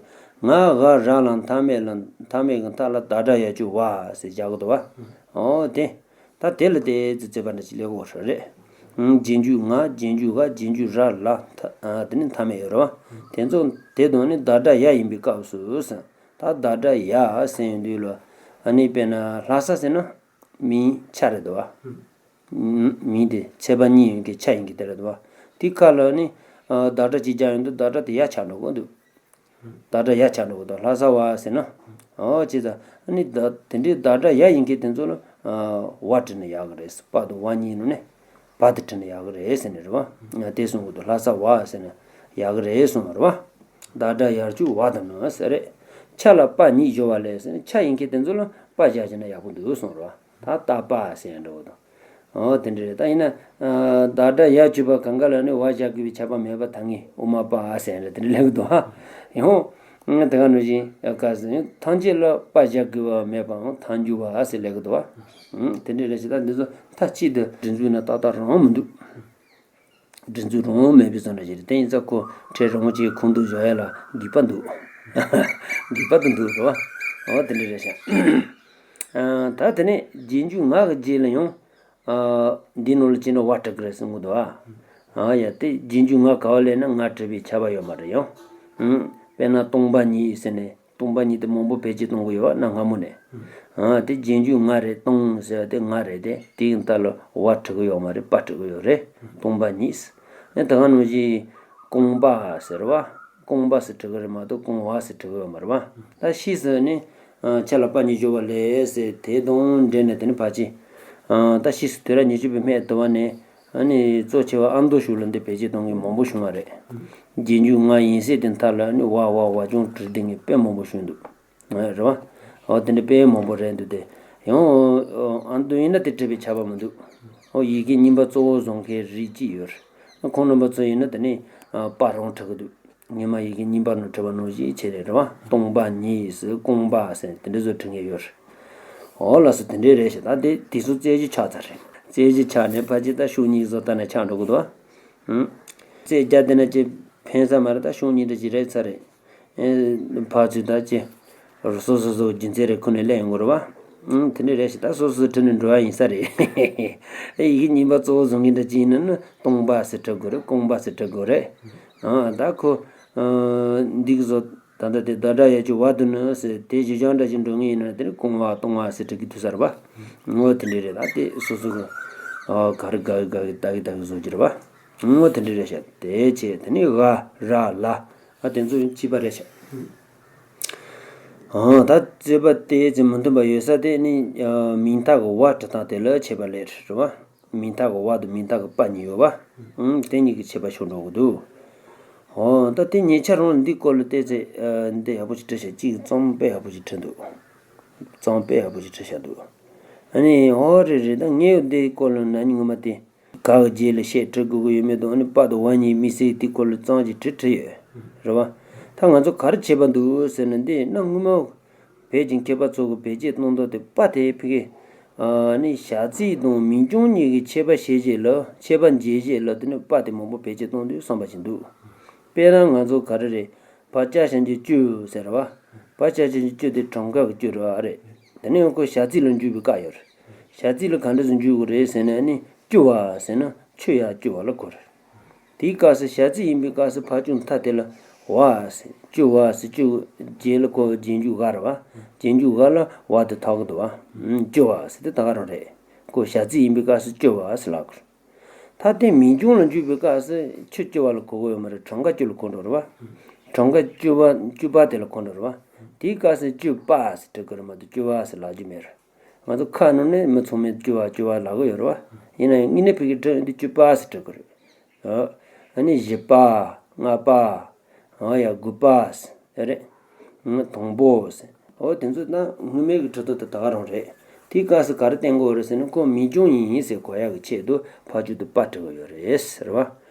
ང་ག་ར་ལ་མཐའ་མེད་ལ་མཐའ་མེད་ཀྱི་མཐའ་ལ་བདག་སྒྲ་ཡ་ཅུ་བ་ཟེར་བཞག་གི་འདུག་བ། ཨོ་དེ། ད་དེ་ལ་དེ་ཚོ་རྩོད་པ་འདྲ་ཅིག་སླེབས་ཀྱི་ཡོད་རེད། ཨང་རྗེས་འཇུག་ང་རྗེས་འཇུག་ག་རྗེས་འཇུག་ར་ལ་མཐའ་ཨ་དེ་ནི་མཐའ་མེད་ཡོད་རེད་བ། དེ་ཚོ་དེ་དང་ནི་བདག་སྒྲ་ཡ་ཡིན་པའི་སྐབས་སུ་ཟེར། ད་བདག་སྒྲ་ཡ་ཟེར་ཡོང་དུས་ལ་ཨ་ནི་དཔེར་ན་ལྷ་ས་ཟེར་ན་མིང་ཆ་རེད་འདུག་བ། མིང་དེ་ཚེག་བར་གཉིས་ཡོད་མཁན་ཆ་ཡིན་མཁན་དེ་རེད་འདུག་བ། དེ་ཁ་ལ་ནི་བདག་སྒྲ་གཅིག་རྒྱག་ཡོང་དུས་བདག་སྒྲ་དེ་ཡ་ཆགས་འགྲོ་གི་འདུག་བདག་སྒྲ་ཡ་ཆགས་འགྲོ་གི་འདུག་ལྷ་ས་བ་ཟེར་ན། ཨོ་ཅེ་ད་ནི་ད་དེ་འདྲའི་བདག་སྒྲ་ཡ་ཡིན་མཁན་དེ་ཚོ་ལ་བ་བྲིས་ན་ཡག་གི་རེད། པ་དང་བ་གཉིས་ནང་ནས་བ་དེ་བྲིས་ན་ཡག་གི་རེད་ཟེར་ནས་རེད་བ། དེ་གསུང་གི་འདུག་ལྷ་ས་བ་ཟེར་ན་ཡག་གི་རེད་གསུང་བ་རེད་བ། བདག་སྒྲ་ཡར་བཅུག་བ་དང་ནི་ཟེར་རེད། ཆ་ལ་པ་གཉིས་སྦྱོར་བ་ལས་ཟེར་ན་ཆ་ཡིན་མཁན་དེ་ཚོ་ལ་པ་བཞག་བྱས་ན་ཡག་པོ་འདུག་གསུང་རེད་བ། ད་ལྟ་པ་ཟེར་ཡང་འགྲོ་གི་འདུག་ཨོ་དེ་འདྲ་རེད། ད་ཡིན་ན་བདག་སྒྲ་ཡ་བཅུ་པ་གང་ག་ལ་ནི་བ་བཞག་དགོས་པའི་ཁྱབ་པ་མེད་པ་ཐ་སྙད་དབུ་མ་པ་ཟེར་ཡང་དེ་འདྲ་ལབ་གི་འདུག་ཧ། ཡང་དེ་ག་ནང་བཞིན་ག་ཟེར་ཐམས་ཅད་ལ་པ་བཞག་དགོས་པ་མེད་པའང་ཐལ་འགྱུར་བ་ཟེར་ལབ་གི་འདུག་བ། དེ་འདྲ་རེད་ཞེ་ད་འདི་ཚོ་མཐའ་གཅིག་ཏུ་སྒྲིག་འཛུགས་ན་ཏག་ཏག་རང་མི་འདུག་སྒྲིག་འཛུགས་རང་མེད་པའི་བཟོ་འདྲ་ཞིག་རེད། དེ་ཡིན་ཙང་ཁོ་ཁྲལ་རིང་པོ་ཅིག་ཁུངས་གཏུགས་བཞག་ཡ་ལ་སྡིག་པ་འདུག་སྡིག་པ་དུ་འདུག་རེད་བ། འོ་དེ་འདྲ་རེད་ཤག་ད་དེ་ནས་རྗེས་འཇུག་ང་གི་རྗེས་ལ་ཡང་འདི་ནང་ལ་ཅི་འདྲ་བ་སྤྲད་གི་རེད་ཟེར་གི་འདུག་ཨ། ཡ་དེ་རྗེས་འཇུག་ང་ག་བ་སླེབས་ན་ང་བྲིས་པའི་ཁྱབ་པ་ཡོད་མ་རེད་ཡང་། དཔེར་ན་སྟོང་པ་ཉིད་ཟེར་ནས། སྟོང་པ་ཉིད་དེ་མང་པོ་བེད་སྤྱོད་གཏོང་གི་ཡོད་བ་ན་སྔ་མོ་ནས། ཨ་དེ་རྗེས་འཇུག་ང་རེད། སྟོང་ཟེར་བ་དེ་ང་རེད་དེ། དེའི་མཐའ་ལ་བ་བྲི་གི་ཡོད་མ་རེད། པ་བྲི་གི་ཡོད་རེད། སྟོང་པ་ཉིད། ཨ་ད་ག་ནང་བཞིན་རྐང་པ་ཟེར་བ། རྐང་པ་ཟེར་བྲི་གི་རེད་མ་གཏོགས་རྐང་བ་ཟེར་བྲི་གི་ཡོད་མ་རེད་བ། ད་ཕྱིས་སུ་ནི་ཨ་ཆ་ལ་པ་གཉིས་སྦྱོར་བ་ལས་ཟེར་དེ་དང་འབྲེལ་ནས་དེ་ནི་ཕལ་ཆེར་ཨ་ད་ཕྱིས་སུ་དུས་རབས་ཉེར་གཅིག་པའི་སྨད་དུ་བ་ནས། ཨ་ནི་གཙོ་ཆེ་བ་ཨ་མདོ་ཕྱོགས་ལ་འདི་བེད་སྤྱོད་གཏོང་མཁན་མང་པོ་བྱུང་བ་རེད། རྗེས་འཇུག་ང་ཡིན་ཟེར་དེ་མཐའ་ལ་ནི་བ་བ་བ་ཅུང་བྲི་བསྡད་མཁན་དཔེ་མང་པོ་བྱུང་འདུག་རེད་བ། འོ་དེ་འདྲ་དཔེ་མང་པོ་རེད་འདུག་དེ་ཡང་ཨ་མདོ་ཡིན་ན་དེ་བྲི་བའི་ཁྱབ་པ་མི་འདུག་འོ་ཡི་གེ་རྙིང་པ་གཙོ་བོ་བཟུང་མཁན་རིགས་གཅིག་ཡོད་རེད། ཁོང་རྣམ་པ་ཚོ་ཡིན་ན་དེ་ནི་པ་རང་བྲི་གི་འདུག་སྔོན་མ་ཡི་གེ་རྙིང་པ་ནང་བྲི་བ་ནང་བཞིན་བྱས་ནས་རེད་བ། སྟོང་པ་ཉིད་ཟེར་རྐང་པ་ཟེར་དེ་འདྲ་བཟོ་བྲི་མཁན་ཡོད་རེད། འོ་ལགས་སོ། དེ་འདྲའི་རེད་ཤག་ད་དེ་དེ་ཚོ་རྩོད་གཞི་ཆགས་ཚར་རེད། རྩོད་གཞི་ཆགས་ནས་ཕལ་ཆེར་ད་ཤོག་གཉིས་བཟོ་ལྟ་ན་ཆགས་འགྲོ་གི་འདུག་བ། ཧུམ། རྩོད་རྒྱག་བསྡད་ན་ཅི་ཕན་ས་མ་རེད། ད་ཤོག་གཉིས་འདྲ་ཅིག་རེད་ཚར་རེད། ཨེ་ཕར་ཚུར་ད་ཅི། སོ་སོ་སོ་རྒྱུ་མཚན་རེ་ཁུར་ནས་སླེབས་ཡོང་གི་རེད་བ། ཨང་དེ་འདྲ་རེད་ཤག་ད་སོ་སོ་བྲིས་ནས་འགྲོ་བ་ཡིན་ས་རེད། ཨེ་ཡི་གེ་རྙིང་པ་གཙོ་བོ་བཟུང་མཁན་འདྲ་ཅིག་ཡིན་ན་ནི་སྟོང་པ་ཟེར་བྲི་དགོས་རེད། རྐང་པ་ཟེར་བྲི་དགོས་རེད། ཨ་ད་ཁོ། ཨ་འདི་གི་བཟོ། ད་ལྟ་དེ་བདག་སྒྲ་ཡ་བཅུ་བ་དུ་ནི་ཟེར་དེ་བཞི་སྦྱོར་འདྲ་ཞིག་འགྲོ་ངེས་ཡིན་ན་དེ་ནི་རྐང་བ་སྟོང་བ་ཟེར་བྲི་གི་འདུག་ས་རེད་བ། ངོ་དེ་འདྲ་རེད། ད་དེ་སོ་སོ་གི་ཨ་ག་རེ་དགའ་གི་དགའ་གི་ལྟ་གི་ལྟ་གི་བཟོ་རྒྱུ་རེད་བ། ངོ་དེ་འདྲ་རེད་ཤག་དེ་བྱས་དེ་ནི་ག་ར་ལ་ཨ་དེ་ཚོ་ཡང་གཅིག་པ་རེད་ཤག་ཨ་ད་རྩོད་པ་དེ་ཙམ་མི་མཐུན་པ་ཡོད་ས་དེ་ནི་ཨ་མིང་མཐའ་གི་བ་བྲི་སྟངས་དེ་ལ་ཁྱད་པར་སླེབས་རེད་བ། མིང་མཐའ་གི་བ་དང་མིང་མཐའ་གི་པ་གཉིས་ཡོད་པ། ཨང་དེ་གཉིས་ཀྱི་ཁྱད་པར་ཤོར་འགྲོ་གི་འདུག་འོ་ད་དེ་ཉེ་ཆར་རང་འདི་སྐོར་ལ་བལྟས་ཚེ་ཨ་འདི་ཡག་པོ་ཞིག་བྲིས་ཤག་གཅིག་གཙང་དཔེ་ཡག་པོ་ཞིག་བྲིས་འདུག་གཙང་དཔེ་ཡག་པོ་ཞིག་བྲིས་ཤག་འདུག་ཨ་ནི་འོ་རེད་རེད། ད་ངས་འདི་སྐོར་ལ་ན་ནིང་སྔོན་མ་དེ་ག་གི་རྗེས་ལ་ཤད་བྲི་དགོས་ཀྱི་ཡོད་མེད་དང་ཨ་ནི་པ་དང་བ་གཉིས་དམིགས་བསལ་དེ་སྐོར་ལ་གཙང་ཞིག་བྲིས་བྲིས་ཡོད་རེད་བ། ད་ང་ཚོ་ག་རེ་བྱས་པ་འདུག་ཟེར་ན་འདི་གནའ་སྔོན་མ། བོད་ཀྱི་མཁས་པ་ཚོ་གི་བེད་སྤྱོད་གཏོང་སྟངས་དེ་པ་དེ་ཕ་གི་ཨ་ནི་བྱ་ཚིག་དང་མིང་རྐྱང་གཉིས་ཀྱི་ཁྱད་པར་ཤེས་བྱེད་ལ་ཁྱད་པར་འབྱེད་བྱེད་ལ་དེ་ནི་པ་དེ་མང་པོ་བེད་སྤྱོད་གཏོང་དུས་བསམ་པ་ཞིག་འདུག་དཔེར་ན་ང་ཚོ་ག་རེ་རེད། བ་ཅ་ཞབས་ཀྱུ་བཅུ་ཟེར་བ། བ་ཅ་ཞབས་ཀྱུ་བཅུ་དེ་གྲངས་ཀ་གི་བཅུ་རེད་བ་རེད། དེ་ནས་ཁོ་བྱ་ཚིག་ལ་འཇུག་པའི་བཀའ་ཡོད་རེད། བྱ་ཚིག་ལ་ག་འདྲ་ཞིག་འཇུག་དགོས་རེད་ཟེར་ན་ནི་བཅུ་བ་ཟེར་ན་ཆུ་ཡ་བཅུ་བ་ལ་གོ་རེད། དེའི་སྐབས་སུ་བྱ་ཚིག་ཡིན་པའི་སྐབས་སུ་ཕར་ཕྱོགས་མཐའ་དེ་ལ་བ་ཟེར་བཅུ་བ་ཟེར་བཅུ་རྗེས་ལ་ཁོ་རྗེས་འཇུག་ག་རེད་བ། རྗེས་འཇུག་ག་ལ་བ་དེ་ཐོགས་ཀྱི་འདུག་བ། བཅུ་བ་ཟེར་དེ་ད་ག་རང་རེད། ཁོ་བྱ་ཚིག་ཡིན་པའི་སྐབས་སུ་བཅུ་བ་ཟེར་ལབ་དགོས། ད་དེ་མིང་རྐྱང་ལ་འཇུག་པའི་སྐབས་སུ་ཆུ་བཅུ་བ་ལ་གོ་གི་ཡོད་མ་རེད། གྲངས་ཀ་བཅུ་ལ་གོ་འགྲོ་རེད་བ། གྲངས་ཀ་བཅུ་བ་བཅུ་པ་དེ་ལ་གོ་འགྲོ་རེད་བ། དེའི་སྐབས་སུ་བཅུ་པ་ཟེར་འབྲི་དགོས་རེད་མ་གཏོགས་བཅུ་བ་ཟེར་ལབ་རྒྱུ་མེད་རེད། ང་ཚོ་ཁ་ནང་ནས་མི་ཚང་མས་བཅུ་བ་བཅུ་བ་ལབ་གི་ཡོད་རེད་བ། ཡིན་ན་ཡང་དངོས་གནས་བོད་སྐད་བྲིས་ཡོང་དུས་བཅུ་པ་ཟེར་འབྲི་དགོས་རེད། ཨ་ནི་བཞི་པ། ལྔ་པ། ཨ་ཡ་དགུ་པ་ཟེར་རེད། ཨ་དང་པོ་ཟེར། འོ་དེ་ཚོ་ད་སྔོན་མའི་གི་བྲིས་ཐོ་དེ་ད་ག་རང་རེད། དེའི་སྐབས་སུ་ག་རེ་བསྟན་དགོས་རེད་ཟེར་ན་ཁོ་མིང་རྐྱང་ཡིན་ཟེར་གོ་ཡག་གི་ཆེད་དུ་ཕར་ཕྱོགས་དུ་པ་བྲི་གི་ཡོད་རེད་ཟེར་བ།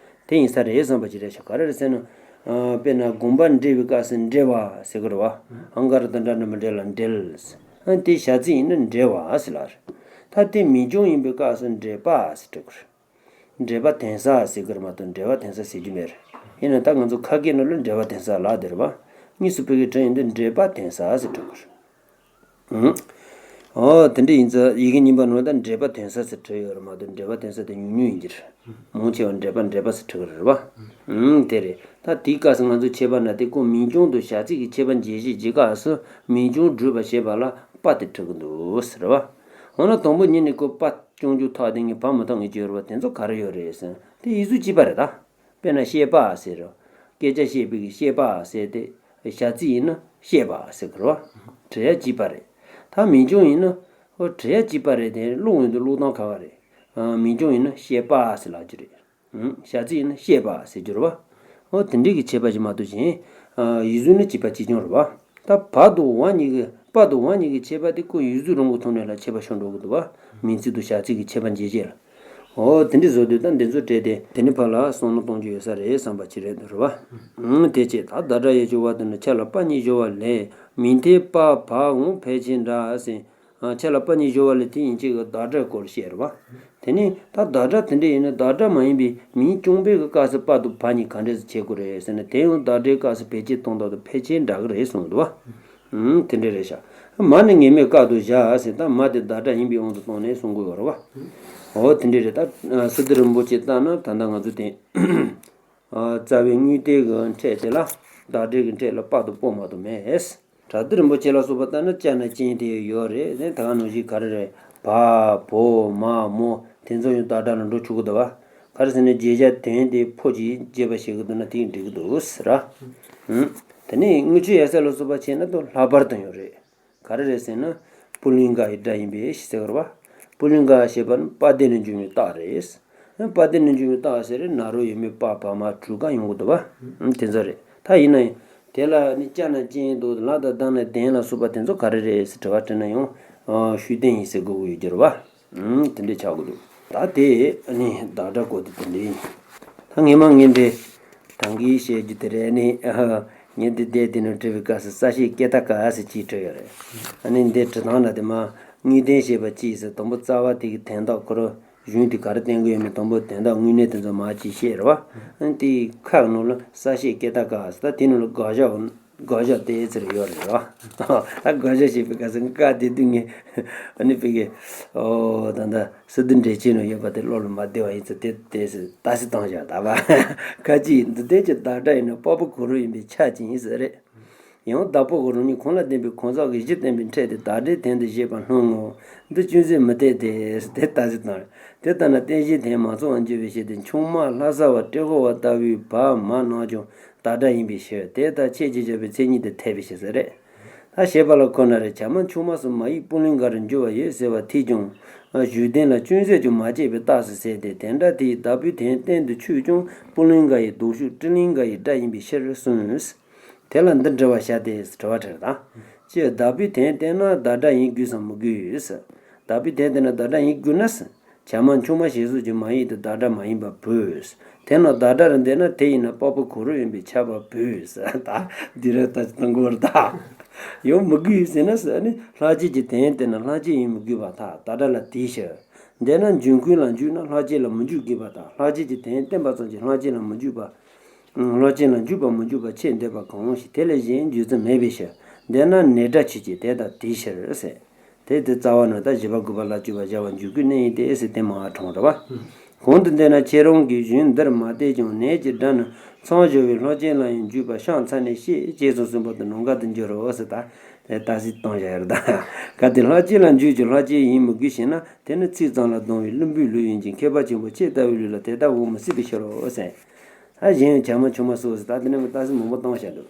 དེ་ཡིན་ས་རེད་བསམ་པ་ཅིག་རེད་ཤག་ག་རེ་རེད་ཟེར་ན། ཨ་དཔེར་ན་དགོངས་པ་འགྲེལ་བའི་སྐབས་སུ་འགྲེལ་བ་ཟེར་གི་རེད་བ། ཨང་ག་ར་དང་འདྲ་འདྲ་མི་འདྲ་ལ་འགྲེལ་ཟེར། ཨ་དེ་བྱ་ཚིག་ཡིན་ན་འགྲེལ་བ་ཟེར་ལབ་རེད། ད་དེ་མིང་རྐྱང་ཡིན་པའི་སྐབས་སུ་འགྲེལ་པ་ཟེར་འབྲི་དགོས་རེད། འགྲེལ་པ་འདོན་ས་ཟེར་གི་རེད་མ་གཏོགས་འགྲེལ་པ་འདོན་ས་ཟེར་རྒྱུ་མེད་རེད། ཡིན་ན་ད་ང་ཚོ་ཁ་སྐད་ནང་ལ་འགྲེལ་པ་འདོན་ས་ལབ་བསྡད་རེད་བ། དངོས་སུ་བོད་སྐད་བྲིས་ཡོང་དུས་འགྲེལ་པ་འདོན་ས་ཟེར་འབྲི་དགོས་རེད། ཨང་། ཨོ་དེ་འདྲ་ཡིན་ཙང་ཡི་གེ་རྙིང་པ་ནང་ལ་ད་འགྲེལ་པ་འདོན་ས་ཟེར་བྲིས་ཡོད་རེད་མ་གཏོགས་འགྲེལ་པ་འདོན་ས་དེ་ཉུང་ཉུང་ཡིན་གྱི་རེད། མང་ཆེ་བ་འགྲེལ་པ་འགྲེལ་པ་ཟེར་བྲིས་གི་རེད་བ། ཨང་དེ་རེད། ད་དེའི་སྐབས་སུ་ང་ཚོ་ཁྱད་པར་ན་དེ་ཁོ་མིང་རྐྱང་དང་བྱ་ཚིག་གི་ཁྱད་པར་འབྱེད་བྱེད་ཀྱི་སྐབས་སུ་མིང་རྐྱང་སྒྲུབ་པར་བྱེད་པ་ལ་པ་དེ་བྲིས་གི་འདུག་ཟེར་བ། འོ་ན་དང་པོ་ཉིད་ནས་ཁོ་པ། སྐྱོང་རྒྱུ་ཐག་དེ་ངས་བབས་མ་ཐག་ངས་བརྗོད་རེད་བ། དེ་ཚོ་ག་རེ་ཡོད་རེད་ཟེར་ན། དེ་ཡིག་གཟུགས་གཅིག་པ་རེད་ད། དཔེར་ན་བཤད་པ་ཟེར་རོ། སྐད་ཆ་བཤད་པའི་གི་བཤད་པ་ཟེར་ཏེ། བྱ་ཚིག་ཡིན་ན་བཤད་པ་ཟེར་གི་རེད་བ། བྲི་ཡ་གཅིག་པ་རེད། ད་མིང་སྐྱོང་ཡིན་ན། ཨོ་བྲི་ཡ་གཅིག་པ་རེད་དེ། ཀློག་ཡོང་དུས་ཀློག་སྟངས་ཁག་ཁག་རེད། ཨ་མིང་སྐྱོང་ཡིན་ན་བཤད་པ་ཟེར་ལབ་རྒྱུ་རེད། ཨང་། བྱ་ཚིག་ཡིན་ན་བཤད་པ་ཟེར་རྒྱུ་རེད་བ། ཨོ་དེ་འདྲའི་གི་ཁྱད་པར་ཞིག་མ་གཏོགས་གཞན། ཨ་ཡིག་གཟུགས་ནི་གཅིག་པ་གཅིག་རྐྱང་རེད་བ། ད་བ་དང་བ་གཉིས་ཀྱི་པ་དང་བ་གཉིས་ཀྱི་ཁྱད་པར་དེ་ཁོ་ཡིག་གཟུགས་རང་གི་ཐོག་ནས་ལ་ཁྱད་པར་ཤོར་འགྲོ་གི་འདུག་བ། མིང་ཚིག་དང་བྱ་ཚིག་གི་ཁྱད་པར་འབྱེད་བྱེད་ལ། ཨོ་དེ་འདྲ་བཟོ་དུས་ད་འདི་ཚོ་བྲིས་ཏེ་དེ་ནི་ཕར་ལ་བསམ་བློ་གཏོང་རྒྱུ་ཡོད་ས་རེད་བསམ་པ་ཅིག་རེད་འདུག་རེད་བ། ཨང་། དེ་བྱས་ད་བདག་སྒྲ་ཡོད་ཀྱི་བ་དེ་ནི་ཆ་ལ་པ་གཉིས་སྦྱོར་བ་ལས། མིང་མཐའི་པ་བ་འོང་ཕལ་ཆེར་འདྲ་ཟེར། ཆ་ལ་པ་གཉིས་སྦྱོར་བ་ལས་དེ་ཡན་ཆད་ཀྱི་བདག་སྒྲའི་སྐོར་བཤད་རེད་བ། དེ་ནས་ད་བདག་སྒྲ་དེ་འདྲ་ཡིན་ན་བདག་སྒྲ་མ་ཡིན་པའི་མིང་སྐྱོང་བའི་གི་སྐབས་སུ་པ་དང་བ་གཉིས་ག་འདྲས་སུ་བྱེད་དགོས་རེད་ཟེར་ན། དེ་ཡང་བདག་སྒྲའི་སྐབས་སུ་བེད་སྤྱོད་གཏོང་སྟངས་དང་ཕལ་ཆེར་འདྲ་གི་རེད་གསུངས་འདུག་བ། ཨང་། དེ་འདྲ་རེད་ཤག་མ་ནི་ངེས་མེད་ཀ་དང་བཞག་ཟེར། ད་མ་དེ་བདག་སྒྲ་ཡིན་པའི་དབང་དུ་བཏང་ནས་གསུང་གི་ཡོད་རེད་བ། འོ་དེ་འདྲ་རེད། ད་སི་ཏུ་རིན་པོ་ཆེ་ལྟར་ན་ད་ལྟ་ང་ཚོ་དེ། རྩ་བའི་དངོས་བསྟན་གྱི་ཕྲད་དེ་ལ་བདག་སྒྲའི་གི་ཕྲད་ལ་པ་དང་པོ་མ་གཏོགས་མེད། བྲག་ཏི་རིན་པོ་ཆེ་ལ་སོགས་པ་ལྟར་ན་ཅ་ན་ཅན་དེ་ཡོད་རེད། དེ་ད་ག་ནང་བཞིན་ག་རེ་རེད། བ་བོ་མ་མོ་དེ་ཚོ་ཡང་བདག་སྒྲ་ལ་འགྲོ་ཆོག་གི་འདུག་བ། ག་རེ་ཟེར་ན་བརྗོད་བྱ་དོན་དེ་ཕོ་གྱིས་བརྗོད་པ་བྱེད་ཀྱི་འདུག་ན་དེ་འགྲིག་གི་འདུག་ཟེར་ར། དེ་ནས་དངུལ་ཆུ་ཡ་ས་ལ་སོགས་པ་བྱས་ན་ད་ལྷག་པར་དུ་ཡང་རེད། ག་རེ་རེད་ཟེར་ན། པུ་ལིང་ག་ཡི་སྒྲ་ཡིན་པས་ཞེས་ཟེར་བ། པུ་ལིང་ག་ཞེས་པ་ནི་པ་དེ་ནས་འབྱུང་བའི་རྟགས་རེད། པ་དེ་ནས་འབྱུང་བའི་རྟགས་ཟེར་ན་རོ་ཡོད་མེད་པ་བ་མ་དྲུག་ཀ་ཡོང་གི་འདུག་བ། དེ་ཚོ་རེད། ད་ཡིན་ན་ཡང་། དེ་ལ་ནི་ཅ་ན་ཅན་དང་ལ་དང་ལྡ་ན་ལྡན་ལ་སོགས་པ་དེ་ཚོ་ག་རེ་རེད་ཟེར་དྲི་བ་དྲིས་ན་ཡང་། ཤུགས་ལྡན་ཡིན་ཟེར་དགོས་ཀྱི་ཡོད་རྒྱུ་རེད་བ། ཨང་། དེ་འདྲས་ཆགས་དགོས་འདུག་ད་དེ་ནི་བདག་སྒྲ་སྐོར་དེ་དེ་འདྲས་ཡིན། ད་ངས་མ་ངས་འདི་ད་གིན་བཤད་རྒྱུ་དེ་རེད་ནི། ངས་འདི་བལྟས་དེ་ནས་བྲིས་པའི་སྐབས་སུ་ས་བཤད་སྐད་བརྡ་ག་ཟེར་གྱིས་བྲིས་ཡོད་རེད། ཨ་ནི་འདི་བྲིས་སྟངས་ལ་དེ་མ་དངོས་བསྟན་ཞེས་པ་ཅིས་ཟེར། དང་པོ་རྩ་བ་དེ་གི་དོན་དག་ཁོ་རང་གཞུང་དེ་ག་རེ་བསྟན་གྱི་ཡོད་མེད། དང་པོ་དོན་དག་དངོས་གནས་དེ་ཚོ་མ་ཅིས་བཤད་རེད་བ། ཨ་ནི་དེའི་ཁག་ནང་ལ་ས་བཤད་སྐད་བརྡ་ག་ཟེར། ད་དེ་ནང་ལ་དགག་བཞག་དགག་བཞག་དེ་ཚོ་རེ་ཡོད་རེད་བ། ད་དགག་བཞག་བྱེད་པའི་སྐབས་སུ་ཀ་དེ་དུས་ངས་ཨ་ནི་བི་གེ་ཨོ་ད་ད་སི་ཏུ་འགྲེལ་ཆེན་ནང་ཡོད་པ་དེ་བློ་ལ་མ་བདེ་བ་ཡིན་ཙང་དེ་དེ་སུ་ད་སི་བཏང་བཞག་ད་བ། ཁ་ཅིག་འདི་ལྟར་གྱི་བདག་སྒྲ་ཡིན་ན་པ་པོ་གུ་རུ་ཡིན་པས་ཁྱབ་ཅིང་ཟེར་རེད། ཡང་བདག་པོ་གུ་རུ་ནི་གང་ལ་ལྡན་པའི་གང་ཟག་གི་གཞི་བསྟན་པའི་ཕྲད་དེ་བདག་སྒྲའི་དོན་དུ་བཞེད་པ་སྣང་ངོ་། འདི་ཅུང་ཟད་མི་འཐད་དེ་དེ་ད་སི་བཏང་རེད། དེ་ལྟར་ན་རྟེན་གཞིའི་དོན་མ་ཚང་བར་འགྱུར་བའི་ཕྱིར་ཏེ། ཆུང་མ་ལྷ་ས་བ་ཏྲེ་ཧོར་བ་ལྟ་བུའི་བ་མ་རྣམས་ཀྱང་བདག་སྒྲ་ཡིན་པའི་ཕྱིར། དེ་ལྟར་ཆོས་ཅན་སྦྱར་བའི་མཚན་ཉིད་དེ་འཐད་པའི་ཕྱིར་ཟེར་རེད། ད་ཞེས་པ་ལ་ཁོ་ན་རེ། བྱ་མ་ཆུང་མ་སོགས་མ་ཡིག་པུ་ལིང་ག་རུ་འགྱུར་བ་ཡོད་ཟེར་བ་དེས་ཀྱང་གཞུག་དོན་ལ་ཅུང་ཟད་ཀྱང་མ་སྐྱེས་པའི་རྟགས་སུ་ཟད་དེ། དེ་འདྲ་དེའི་བདག་པོའི་དོན་བསྟན་དུ་ཆུད་ཀྱང་པུ་ལིང་ག་ཡི་ལྡོག་ཕྱོགས་སྤྲིན་ལིང་ག་ཡི་སྒྲ་ཡིན་པའི་ཕྱིར་གསུངས། དེ་ལ་འདི་འདྲི་བར་བྱ་སྟེ། དྲི་བ་དྲིས་དང་། སྤྱིར་བདག་པོའི་དོན་བསྟན་ན་བདག་སྒྲ་ཡིན་དགོས་སམ་མི་དགོས། བདག་པོའི་དོན་བསྟན་ན་བདག་སྒྲ་ཡིན་དགོས་ན། བྱ་མ་ཆུང་མ་ཞེས་སོགས་ཀྱི་མ་ཡིག་དེ་བདག་སྒྲ་མ་ཡིན་པ་བོས། དེས་ན་བདག་སྒྲ་རུ་འདོད་ན་དེ་ཡིན་ན་པ་པོ་གུ་རུ་ཡིན་པས་ཁྱབ་པ་བོས། ད་འདི་རེད། ད་ཅི་གཏང་དགོས་རེད་ད། ཡང་མི་དགོས་ཟེར་ན་ཟེར་ནི་ལྷག་བཅས་ཀྱི་དོན་བསྟན་ན་ལྷག་བཅས་ཡིན་མི་དགོས་པར་ཐལ། བདག་སྒྲ་ལ་དེའི་ཕྱིར། འདོད་ན་འཇུག་ཁུངས་ལ་འཇུག་ན་ལྷག་བཅས་ལ་མི་འཇུག་དགོས་པར་ཐལ། ལྷག་བཅས་ཀྱི་དོན་བསྟན་པ་ཙམ་གྱིས་ལྷག་བཅས་ལ་མི་འཇུག་པ། ལྷག་བཅས་ལ་འཇུག་པ་མི་འཇུག་པ་ཁྱད་འདོད་པ་གང་ཞིག་དེ་ལས་གཞན་འཇུག་ཚུལ་མེད་པའི་ཕྱིར། འདོད་ན་ནས་སྒྲ་ཆོས་ཅན། དེ་ལྟར་དེའི་ཕྱིར་ཟེར། དེ་དེ་རྩ་བ་ནས་ད་བཞི་པ་དགུ་པ་ལ་སྤྱོད་པ་བྱ་བ་འཇུག་གི་གནས་ཡིན་ཏེ་ཟེར་དེ་མ་དྲངས་རེད་བ། གོང་དུ་འདོད་ན་ཁྱེད་རང་གིས་གཞུང་འདིར་མ་བལྟས་ཀྱང་ནས་ཀྱི་སྒྲ་ནི་མཚམས་སྦྱོར་བའི་ལྷག་བཅས་ལ་ཡང་འཇུག་པ་ཤ་ཚ་ནས་ཤེས་ཅེས་སོགས་གསུངས་པ་དང་ནང་འགལ་དུ་འགྱུར་རོ་ཟེར། ད་དེ་ད་སི་བཏང་བཞག་ཡོད་རེད་ད། གལ་ཏེ་ལྷག་བཅས་ལ་འཇུག་ཀྱང་ལྷག་བཅས་ཡིན་མི་དགོས་ཞེ་ན། དེ་ནི་ཚིག་ཙམ་ལ་ལྡང་བའི་བླུན་པོའི་ལུགས་ཡིན་ཅིང་མཁས་པ་ཆེན་པོ་ཁྱེད་ལྟ་བུའི་ལུགས་ལ་དེ་ལྟར་འོང་མི་སྲིད་པའི་ཕྱིར་རོ་ཟེར། ད་གཞན་ཡང་བྱ་མ་ཆུང་མ་སོགས་སུ་ད་དེ་ནས་མི་ལྟ་སྲིད་མང་པོ་བཏང་བཞག་འདུག་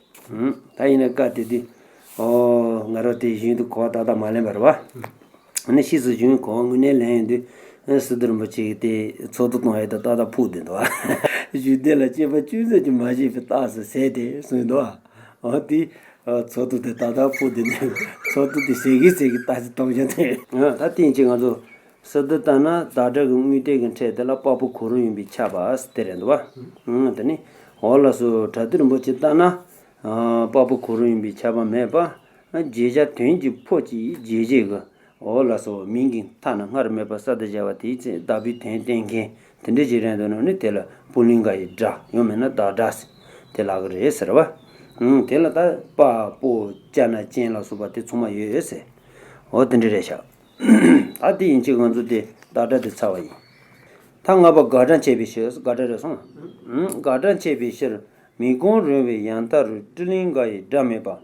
ད་ཡིན་ན་སྐབས་དེ་དུས། ཨོ། ང་རང་དེ་གཞུང་དུ་གོ་བ་ཏག་ཏག་མ་ལེན་པ་རེད་བ། ཨ་ནི་ཕྱིས་སུ་གཞུང་གོ་བ་དངོས་གནས་ལེན་ཡོང་དུས། ཨ་སི་ཏུ་རིན་པོ་ཆེ་གིས་དེ་ཚོགས་འདུ་གཏོང་ཡས་དེ་ཏག་ཏག་ཕུག་བསྡད་འདུག་བ། གཞུང་དེ་ལ་དཔྱད་པ་ཅུང་ཟད་ཀྱང་མ་བྱས་པའི་རྟགས་སུ་ཟད་དེ་གསུངས་འདུག་བ། ཨོ་དེ། ཚོགས་འདུ་དེ་ཏག་ཏག་ཕུག་བསྡད་འདུག་ཚོགས་འདུ་དེ་ཟད་གི་ཟད་གི་ཏག་ཏག་གཏོང་བཞག་དེ། ད་དེ་ཡིན་ཕྱིན་ང་ཚོ། སི་ཏུ་ལྟར་ན་བདག་སྒྲ་གི་དངོས་བསྟན་གྱི་ཕྲད་དེ་ལ་པ་པོ་གུ་རུ་ཡིན་པས་ཁྱབ་པ་དེ་རེད་འདུག་བ། ཨང་། དེ་ནི་འོ་ལགས་སོ། བྲག་ཏི་རིན་པོ་ཆེ་ལྟར་ན། ཨ་པ་པོ་གུ་རུ་ཡིན་པས་ཁྱབ་པ་མེད་པ། བརྗོད་བྱ་དོན་གྱི་ཕོ་གཅིག་བརྗོད་བྱེད་ཀྱི་འོ་ལགས་སོ་མིང་གི་མཐའ་ན་སྔར་མེད་པ་གསར་དུ་སྦྱར་བ་དེའི་ཚེ་བདག་པོའི་དོན་བསྟན་མཁན་དེ་འདྲ་ཞིག་རེད་འདུག་ན་ནི་དེ་ལ་པུ་ལིང་ག་ཡི་སྒྲ་ཡང་མིན་ན་བདག་སྒྲ་ཟེར་དེ་ལབ་ཀྱི་རེད་ཟེར་བ། ཨང་། དེ་ལ་ད་པ་པོ་ཅ་ན་ཅན་ལ་སོགས་པ་དེ་ཚང་མ་ཡོད་ཟེར། འོ་དེ་འདྲ་རེད་ཤག་ད་དེ་ཡིན་ཕྱིན་ང་ཚོ་དེ་བདག་སྒྲ་དེ་ཚར་བ་ཡིན། ད་ལྔ་པ་དགག་སྒྲ་འཆད་པའི་ཕྱིར། དགག་སྒྲ་རེད་སོང་། དགག་སྒྲ་འཆད་པའི་ཕྱིར། མིང་གང་རུང་བའི་ཡང་མཐའ་རུ་སྤྲིན་ལིང་ག་ཡི་སྒྲ་མེད་པ།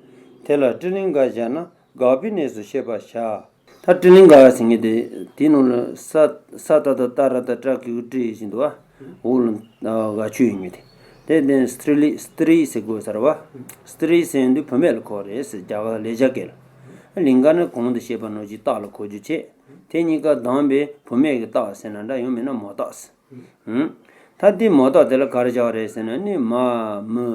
དེ་ལ་སྤྲིན་ལིང་ག་སྦྱར་ན་དགག་པའི་གནས་སུ་བཤད་པར་བྱ། ད་ཏྲི་ལིང་ག་ཟེར་མཁན་དེ་དེའི་ནང་ལ་ས་ས་ཏ་བཏགས་སྟ་ར་བཏགས་སྟྲ་གི་གུ་ཏྲི་ཡེ་བཞིན་འདུག་བ། འོག་ལ་ག་ཆོད་ཡིན་ངེས་དེ། དེ་དེ་སྟྲི་ལི་སྟྲི་ཟེར་དགོས་ས་རེད་བ། སྟྲི་ཟེར་དུས་བུད་མེད་ལ་གོ་རེད་ཟེར། རྒྱ་གར་ལེགས་སྦྱར་སྐད་ལ། ལིང་ག་ནི་གོང་དུ་བཤད་པ་ནང་བཞིན་སྟག་ལ་གོ་རྒྱུ་བྱེད། དེ་གཉིས་ཀ་བསྡོམས་པས་བུད་མེད་ཀྱི་སྟག་ཟེར་ན་འདྲ། ཡང་མིན་ན་མོ་སྟག་ཟེར། ཨུམ། ད་དེ་མོ་སྟག་དེ་ལ་ག་རེ་བྱ་བ་རེད་ཟེར་ན་ནི་མ་མི།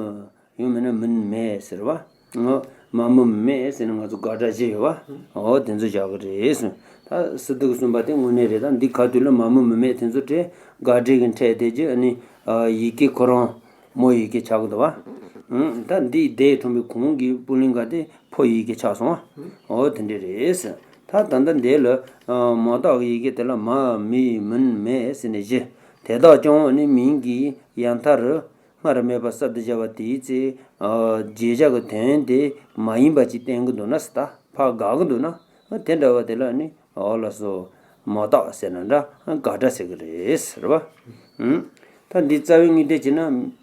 ཡང་མིན་ན་མིན་མེད་ཟེར་བ། ང་མ་མི་མི་མེད་ཟེར་ན་ང་ཚོ་དགག་སྒྲ་བཞི་ཡོད་བ། འོ་དེ་ཚོ་བཞག་གི་རེད་ཟེར། ད་སི་ཏུ་གིས་གསུངས་པ་དེ་དངོས་གནས་རེད། ད་འདི་ཁ་ཐུག་ལ་མ་མི་མི་མེད་དེ་ཚོ་བྲིས། དགག་སྒྲ་གི་འཕྲེད་དེ་རྒྱུ་ཨ་ནི་ཡི་གེ་ཁོ་རང་མོ་ཡི་གེ་ཆགས་ཀྱི་འདུག་བ། ད་འདི་དེ་ཐོན་པའི་གོང་གི་པུ་ལིང་ག་དེ་ཕོ་ཡི་གེ་ཆགས་སོང་བ། འོ་དེ་འདྲ་རེད་ཟེར། ད་ད་ལྟ་འདི་ལ་མོ་སྟག་གི་ཡི་གེ་དེ་ལ་མ་མི་མིན་མེད་ཟེར་ནས་བཞི། དེ་དག་ཀྱང་ཨ་ནི་མིང་གི་ཡ་མཐའ་རུ། སྔར་མེད་པ་གསར་དུ་སྦྱར་བ་དེའི་ཚེ། ཨ། བརྗོད་བྱ་གི་དོན་དེ་མ་ཡིན་པ་ཅིག་བསྟན་གྱི་འདུག་ན་ཟེར། ད་ཕར་དགག་གི་འདུག་ན། དེ་འདྲ་བ་དེ་ལ་ནི་འོ་ལགས་སོ། མོ་སྟག་ཟེར་ན་འདྲ། དགག་སྒྲ་ཟེར་གྱི་རེད་ཟེར་བ། ཨུམ། ད་འདི་རྩ་བའི་དངོས་དོན་བྱས་ན་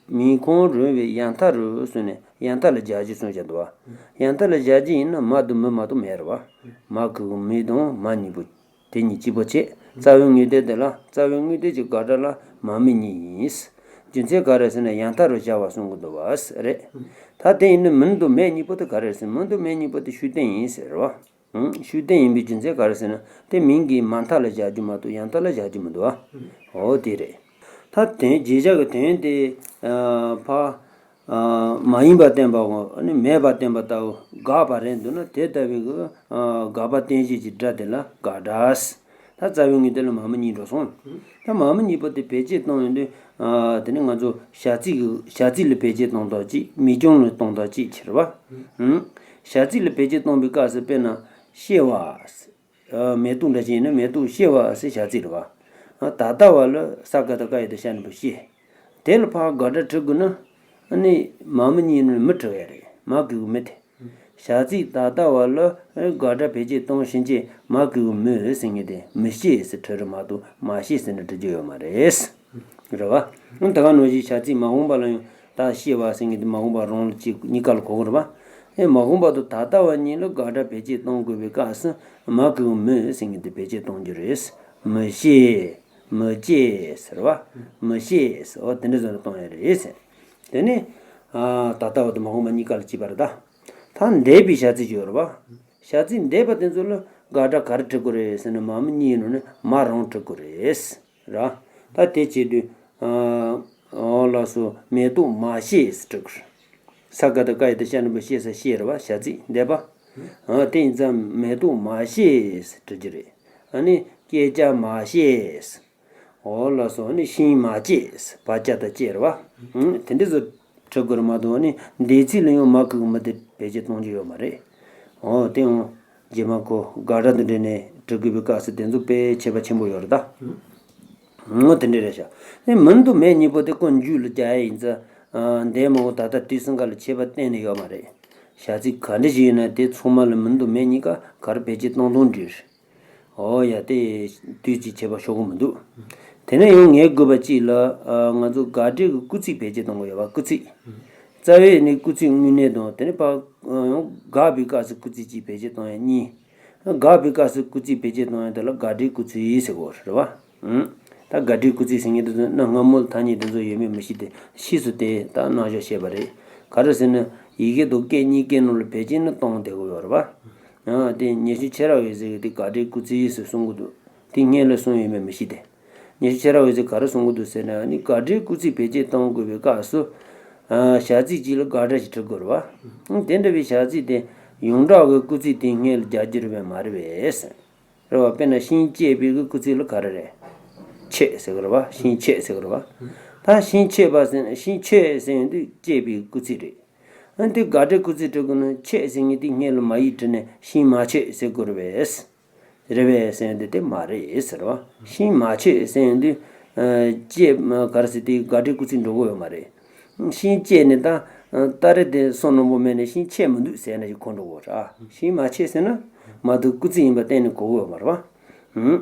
མིང་གོང་རོལ་པའི་ཡ་མཐའ་རུ་སོང་ནས་ཡ་མཐའ་ལ་སྦྱར་རྒྱུ་གསུངས་བཞག་འདུག་བ། ཡ་མཐའ་ལ་སྦྱར་རྒྱུ་ཡིན་ན་མ་དང་མི་མ་གཏོགས་མེད་རེད་བ། མ་གི་གུ་མི་དང་མ་གཉིས་པོ། དེ་གཉིས་གཅིག་པ་བྱེད། རྩ་བའི་དངོས་དོན་དེ་ལ། རྩ་བའི་དངོས་དོན་གྱི་དགག་སྒྲ་ལ་མ་མི་གཉིས་ཡིན། རྒྱུ་མཚན་ག་རེ་ཟེར་ན་ཡང་མཐའ་རུ་སྦྱར་བ་གསུང་གི་འདུག་བ་རེད། ད་དེ་ཡིན་ན་མིན་དང་མེད་གཉིས་པོ་དེ་ག་རེ་ཟེར། མིན་དང་མེད་གཉིས་པོ་དེ་ཤུགས་བསྟན་ཡིན་ཟེར་བ། ཨང་། ཤུགས་བསྟན་ཡིན་པའི་རྒྱུ་མཚན་ག་རེ་ཟེར་ན་དེ་མིང་གི་མ་མཐའ་ལ་སྦྱར་རྒྱུ་མ་གཏོགས་ཡང་མཐའ་ལ་སྦྱར་རྒྱུ་མི་འདུག་བ། འོ་དེ་རེད། ད་དོན་བརྗོད་བྱ་གི་དོན་དེ་ཕ། མ་ཡིན་པ་བསྟན་པའོ། ཨ་ནི་མེད་པ་བསྟན་པ་ལྟ་བུ་དགག་པ་རེད་འདུག་ན་དེ་ལྟ་བུའི་གི་དགག་པ་བསྟན་བྱེད་ཀྱི་སྒྲ་དེ་ལ་དགག་སྒྲ། ད་རྩ་བའི་དངོས་དོན་ལ་མ་མི་གཉིས་འགྲོ་སོང་། ད་མ་མི་གཉིས་པོ་དེ་བེད་སྤྱོད་གཏོང་ཡོང་དུས། དེ་ནི་ང་ཚོ་བྱ་ཚིག་གི་བྱ་ཚིག་ལ་བེད་སྤྱོད་གཏོང་སྟངས་གཅིག་མི་རྐྱང་ལ་གཏོང་སྟངས་གཅིག་ཕྱིར་བ། བྱ་ཚིག་ལ་བེད་སྤྱོད་གཏོང་བའི་སྐབས་སུ་དཔེར་ན་ཤེས་པ། མེ་ཏོག་འདྲ་ཅིག་ཡིན་ན་མེ་ཏོག་ཤེས་པ་ཟེར་བྱ་ཚིག་རེད་བ། ད་ལྟ་བ་ལ་ས་ག་བཏགས་སྐ་ཡ་བཏགས་སྐྱ་ན་པ་ཤེས། དེ་ལ་ཕར་དགག་སྒྲ་འབྲི་དགོས་ན། ཨ་ནི་མ་མི་གཉིས་ནི་མི་འབྲི་བ་རེད། མ་གི་གུ་མི་དེ། བྱ་ཚིག་ད་ལྟ་བ་ལ་དགག་སྒྲ་བེད་སྤྱོད་གཏོང་ཕྱིན་ཆད་མ་གི་གུ་མི་ཟེར་མཁན་དེ་མི་ཤེས་ཟེར་འབྲི་རེད་མ་གཏོགས་མ་ཤེས་ཟེར་ནས་འབྲི་རྒྱུ་ཡོད་མ་རེད། རེད་བ། ཨ་ད་ག་ནང་བཞིན་བྱ་ཚིག་མ་འོངས་པ་ལ་ཡང་ད་ཤེས་པ་ཟེར་མཁན་དེ་མ་འོངས་པ་རང་ལ་གཅིག་གཉིས་ཀ་ལ་གོ་གི་རེད་བ། ཨེ་མ་འོངས་པ་དང་ད་ལྟ་བ་གཉིས་ལ་དགག་སྒྲ་བེད་སྤྱོད་གཏོང་དགོས་པའི་སྐབས་སུ་མ་གི་གུ་མི་ཟེར་མཁན་དེ་བེད་སྤྱོད་གཏོང་རྒྱུ་རེད། མི་ཤེས། མི་སྐྱེ་ཟེར་བ། མི་ཤེས་ཟེར་བ་དེ་འདྲ་བཟོ་འདྲ་གཏོང་ཡ་རེད་ཟེར། དེ་ནི། ད་ལྟ་བ་དང་མ་འོངས་པ་གཉིས་ཀ་ལ་གཅིག་པ་རེད་ད། ད་འདས་པའི་བྱ་ཚིག་ཅིག་ཡོད་རེད་བ། བྱ་ཚིག་འདས་པ་དེ་ཚོ་ལ་དགག་སྒྲ་ག་རེ་འབྲི་དགོས་རེད་ཟེར་ན་མ་མི་གཉིས་ནང་ནས་མ་རང་འབྲི་དགོས་རེད། ར། ད་དེ་བྱེད་དུས། འོ་ལགས་སོ། མེ་ཏོག་མ་ཤེས་ཟེར་འབྲི་དགོས་རེད། ས་ག་བཏགས་སྐ་ཡ་བཏགས་སྐྱ་ན་པ་ཤེས་ས་ཤེས་རེད་བ་བྱ་ཚིག་འདས་པ། དེ་ཡིན་ཙང་མེ་ཏོག་མ་ཤེས་ཟེར་འབྲི་རྒྱུ་རེད། ཨ་ནི་སྐད་ཆ་མ་བཤད། འོ་ལགས་སོ། ཨ་ནི་ཤིང་མ་བཅད། བ་ཅ་ད་བཅད་རེད་བ། ཨང་། དེ་འདྲ་བཟོ་འབྲི་དགོས་རེད་མ་གཏོགས་ཨ་ནི་འདས་ཚིག་ལ་ཡང་མ་གི་གུ་མི་དེ་བེད་སྤྱོད་གཏོང་རྒྱུ་ཡོད་མ་རེད། འོ་དེ་ཡང་རྗེས་མ་ཁོ་དགག་སྒྲ་དང་འབྲེལ་ནས་འབྲི་དགོས་པའི་སྐབས་སུ་དེ་ཚོ་དཔེ་ཁྱད་པར་ཆེན་པོ་ཡོད་རེད་ད། འོ་དེ་འདྲ་རེད་ཤག་ཨ་ནི་མིན་དང་མེད་གཉིས་པོ་དེ་ཀུན་མཇུག་ལ་རྒྱག་ཡ་ཡིན་ཙང་། འདས་མ་འོངས་ད་ལྟ་དུས་གསུམ་ཀ་ལ་ཁྱད་པར་གཏན་ནས་ཡོད་མ་རེད། བྱ་ཚིག་ག་འདྲ་ཞིག་ཡིན་ན་དེ་ཚང་མ་ལ་མིན་དང་མེད་གཉིས་ཀ་ག་རེ་བེད་སྤྱོད་གཏོང་གཏོང་འདྲ་རེད། འོ་ཡ་དེ་དུས་ཀྱི་ཁྱད་པར་ཤོར་གི་མི་འདུག་དེ་ནས་ཡང་ངས་དགོས་པ་གཅིག་ལ། ང་ཚོ་དགག་སྒྲའི་གི་སྐུལ་ཚིག་བེད་སྤྱོད་གཏོང་གི་ཡོད་པ། སྐུལ་ཚིག་རྩ་བའི་ནི་སྐུལ་ཚིག་དངོས་གནས་དང་དེ་ནས་ཕར་ཡང་དགག་པའི་སྐབས་སུ་སྐུལ་ཚིག་གཅིག་བེད་སྤྱོད་གཏོང་ཡ་གཉིས། དགག་པའི་སྐབས་སུ་སྐུལ་ཚིག་བེད་སྤྱོད་གཏོང་ཡ་དེ་ལ་དགག་སྒྲའི་སྐུལ་ཚིག་ཟེར་གོ་རེད་བ། ད་དགག་སྒྲའི་སྐུལ་ཚིག་ཟེར་མཁན་དེ་ཚོ་གནའ་སྔ་མོ་ལ་ཐ་སྙད་དེ་ཚོ་ཡོད་མེད་མི་ཤེས་ཏེ་ཕྱིས་སུ་དེ་ད་རྣམ་གཞག་བཤད་པ་རེད། ག་རེ་ཟེར་ན་ཡི་གེ་དང་སྐད་གཉིས་ཀའི་ནང་ལ་བེད་སྤྱོད་ནི་གཏོང་བསྡད་ཀྱི་ཡོད་རེད་བ། ཡང་དེ་ཉན་ཤེས་ཆེ་ར་འོད་ཟེར་གྱིས་དེ་དགག་སྒྲའི་སྐུལ་ཚིག་ཟེར་གསུང་གི་འདུག་དེ་སྔོན་ལ་གསུངས་ཡོད་མེད་མི་ཤེས་ཏེ། ཉན་ཤེས་ཆེ་ར་འོད་ཟེར་གྱིས་ག་རེ་གསུང་གི་འདུག་ཟེར་ན་ནི་དགག་སྒྲའི་སྐུལ་ཚིག་བེད་སྤྱོད་གཏོང་དགོས་པའི་སྐབས་སུ། བྱ་ཚིག་གཅིག་ལ་དགག་སྒྲ་ཞིག་འབྲི་དགོས་རེད་བ། དེ་འདྲ་བའི་བྱ་ཚིག་དེ་ཡོངས་གྲགས་ཀྱི་སྐུལ་ཚིག་དེ་སྔོན་ལ་རྒྱག་རྒྱུ་རེད་པས་མ་རེད་པས། རེད་བ། དཔེར་ན་ཤིང་བཅད་པའི་གི་སྐུལ་ཚིག་ལ་ག་རེ་རེད། ཆད་ཟེར་གི་རེད་བ། ཤིང་ཆད་ཟེར་གི་རེད་བ། ད་ཤིང་ཆད་པ་ཟེར་ན་ཤིང་ཆད་ཟེར་ཡོང་དུས་བཅད་པའི་སྐུལ་ཚིག་རེད། ཨ་ནི་དེ་དགག་སྒྲའི་སྐུལ་ཚིག་འབྲི་དགོས་ན་ཆད་ཟེར་མཁན་དེ་སྔོན་ལ་མ་ཡིག་བྲིས་ནས་ཤིང་མ་ཆད་ཟེར་དགོས་རེད་པས། རེད་པས་ཟེར་ཡོང་དུས་དེ་མ་རེད་ཟེར་བ། ཤིང་མ་ཆད་ཟེར་ཡོང་དུས། ཨ། བཅད་ག་རེ་ཟེར་དེ་དགག་སྒྲའི་སྐུལ་ཚིག་འགྲོ་གི་ཡོད་མ་རེད། ཤིང་བཅད་ནས་ད། ཨ། སྟ་རེ་དེ་སོ་ནམ་པོ་མེད་ནས་ཤིང་ཆད་མི་འདུག་ཟེར་ན་ཞིག་གོ་འགྲོ་གི་ཡོད་རེད། ཤིང་མ་ཆད་ཟེར་ན། མ་འདུག་སྐུལ་ཚིག་ཡིན་པ་གཏན་ནས་གོ་གི་ཡོད་མ་རེད་བ། ཧུམ།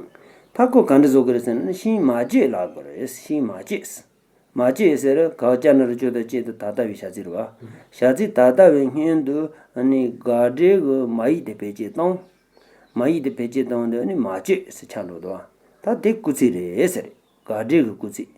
ད་ཁོ་ག་འདྲ་བཟོ་གི་རེད་ཟེར་ན་ཤིང་མ་བཅད་ལབ་དགོས་རེད། ཤིང་མ་བཅད། མ་བཅད་ཟེར་ག་ཅ་ན་རོ་ཅོ་ད་བཅད་དེ་ད་ལྟ་བའི་བྱ་ཚིག་རེད་བ། བྱ་ཚིག་ད་ལྟ་བའི་སྔོན་དུ་ནི་དགག་སྒྲའི་གི་མ་ཡིག་དེ་བེད་སྤྱོད་བཏང་། མ་ཡིག་དེ་བེད་སྤྱོད་བཏང་དུས་ནི་མ་བཅོས་ཟེར་ཆགས་འགྲོ་འདུག་ད་དེ་སྐུལ་ཚིག་རེད་ཟེར། དགག་སྒྲའི་གི་སྐུལ་ཚིག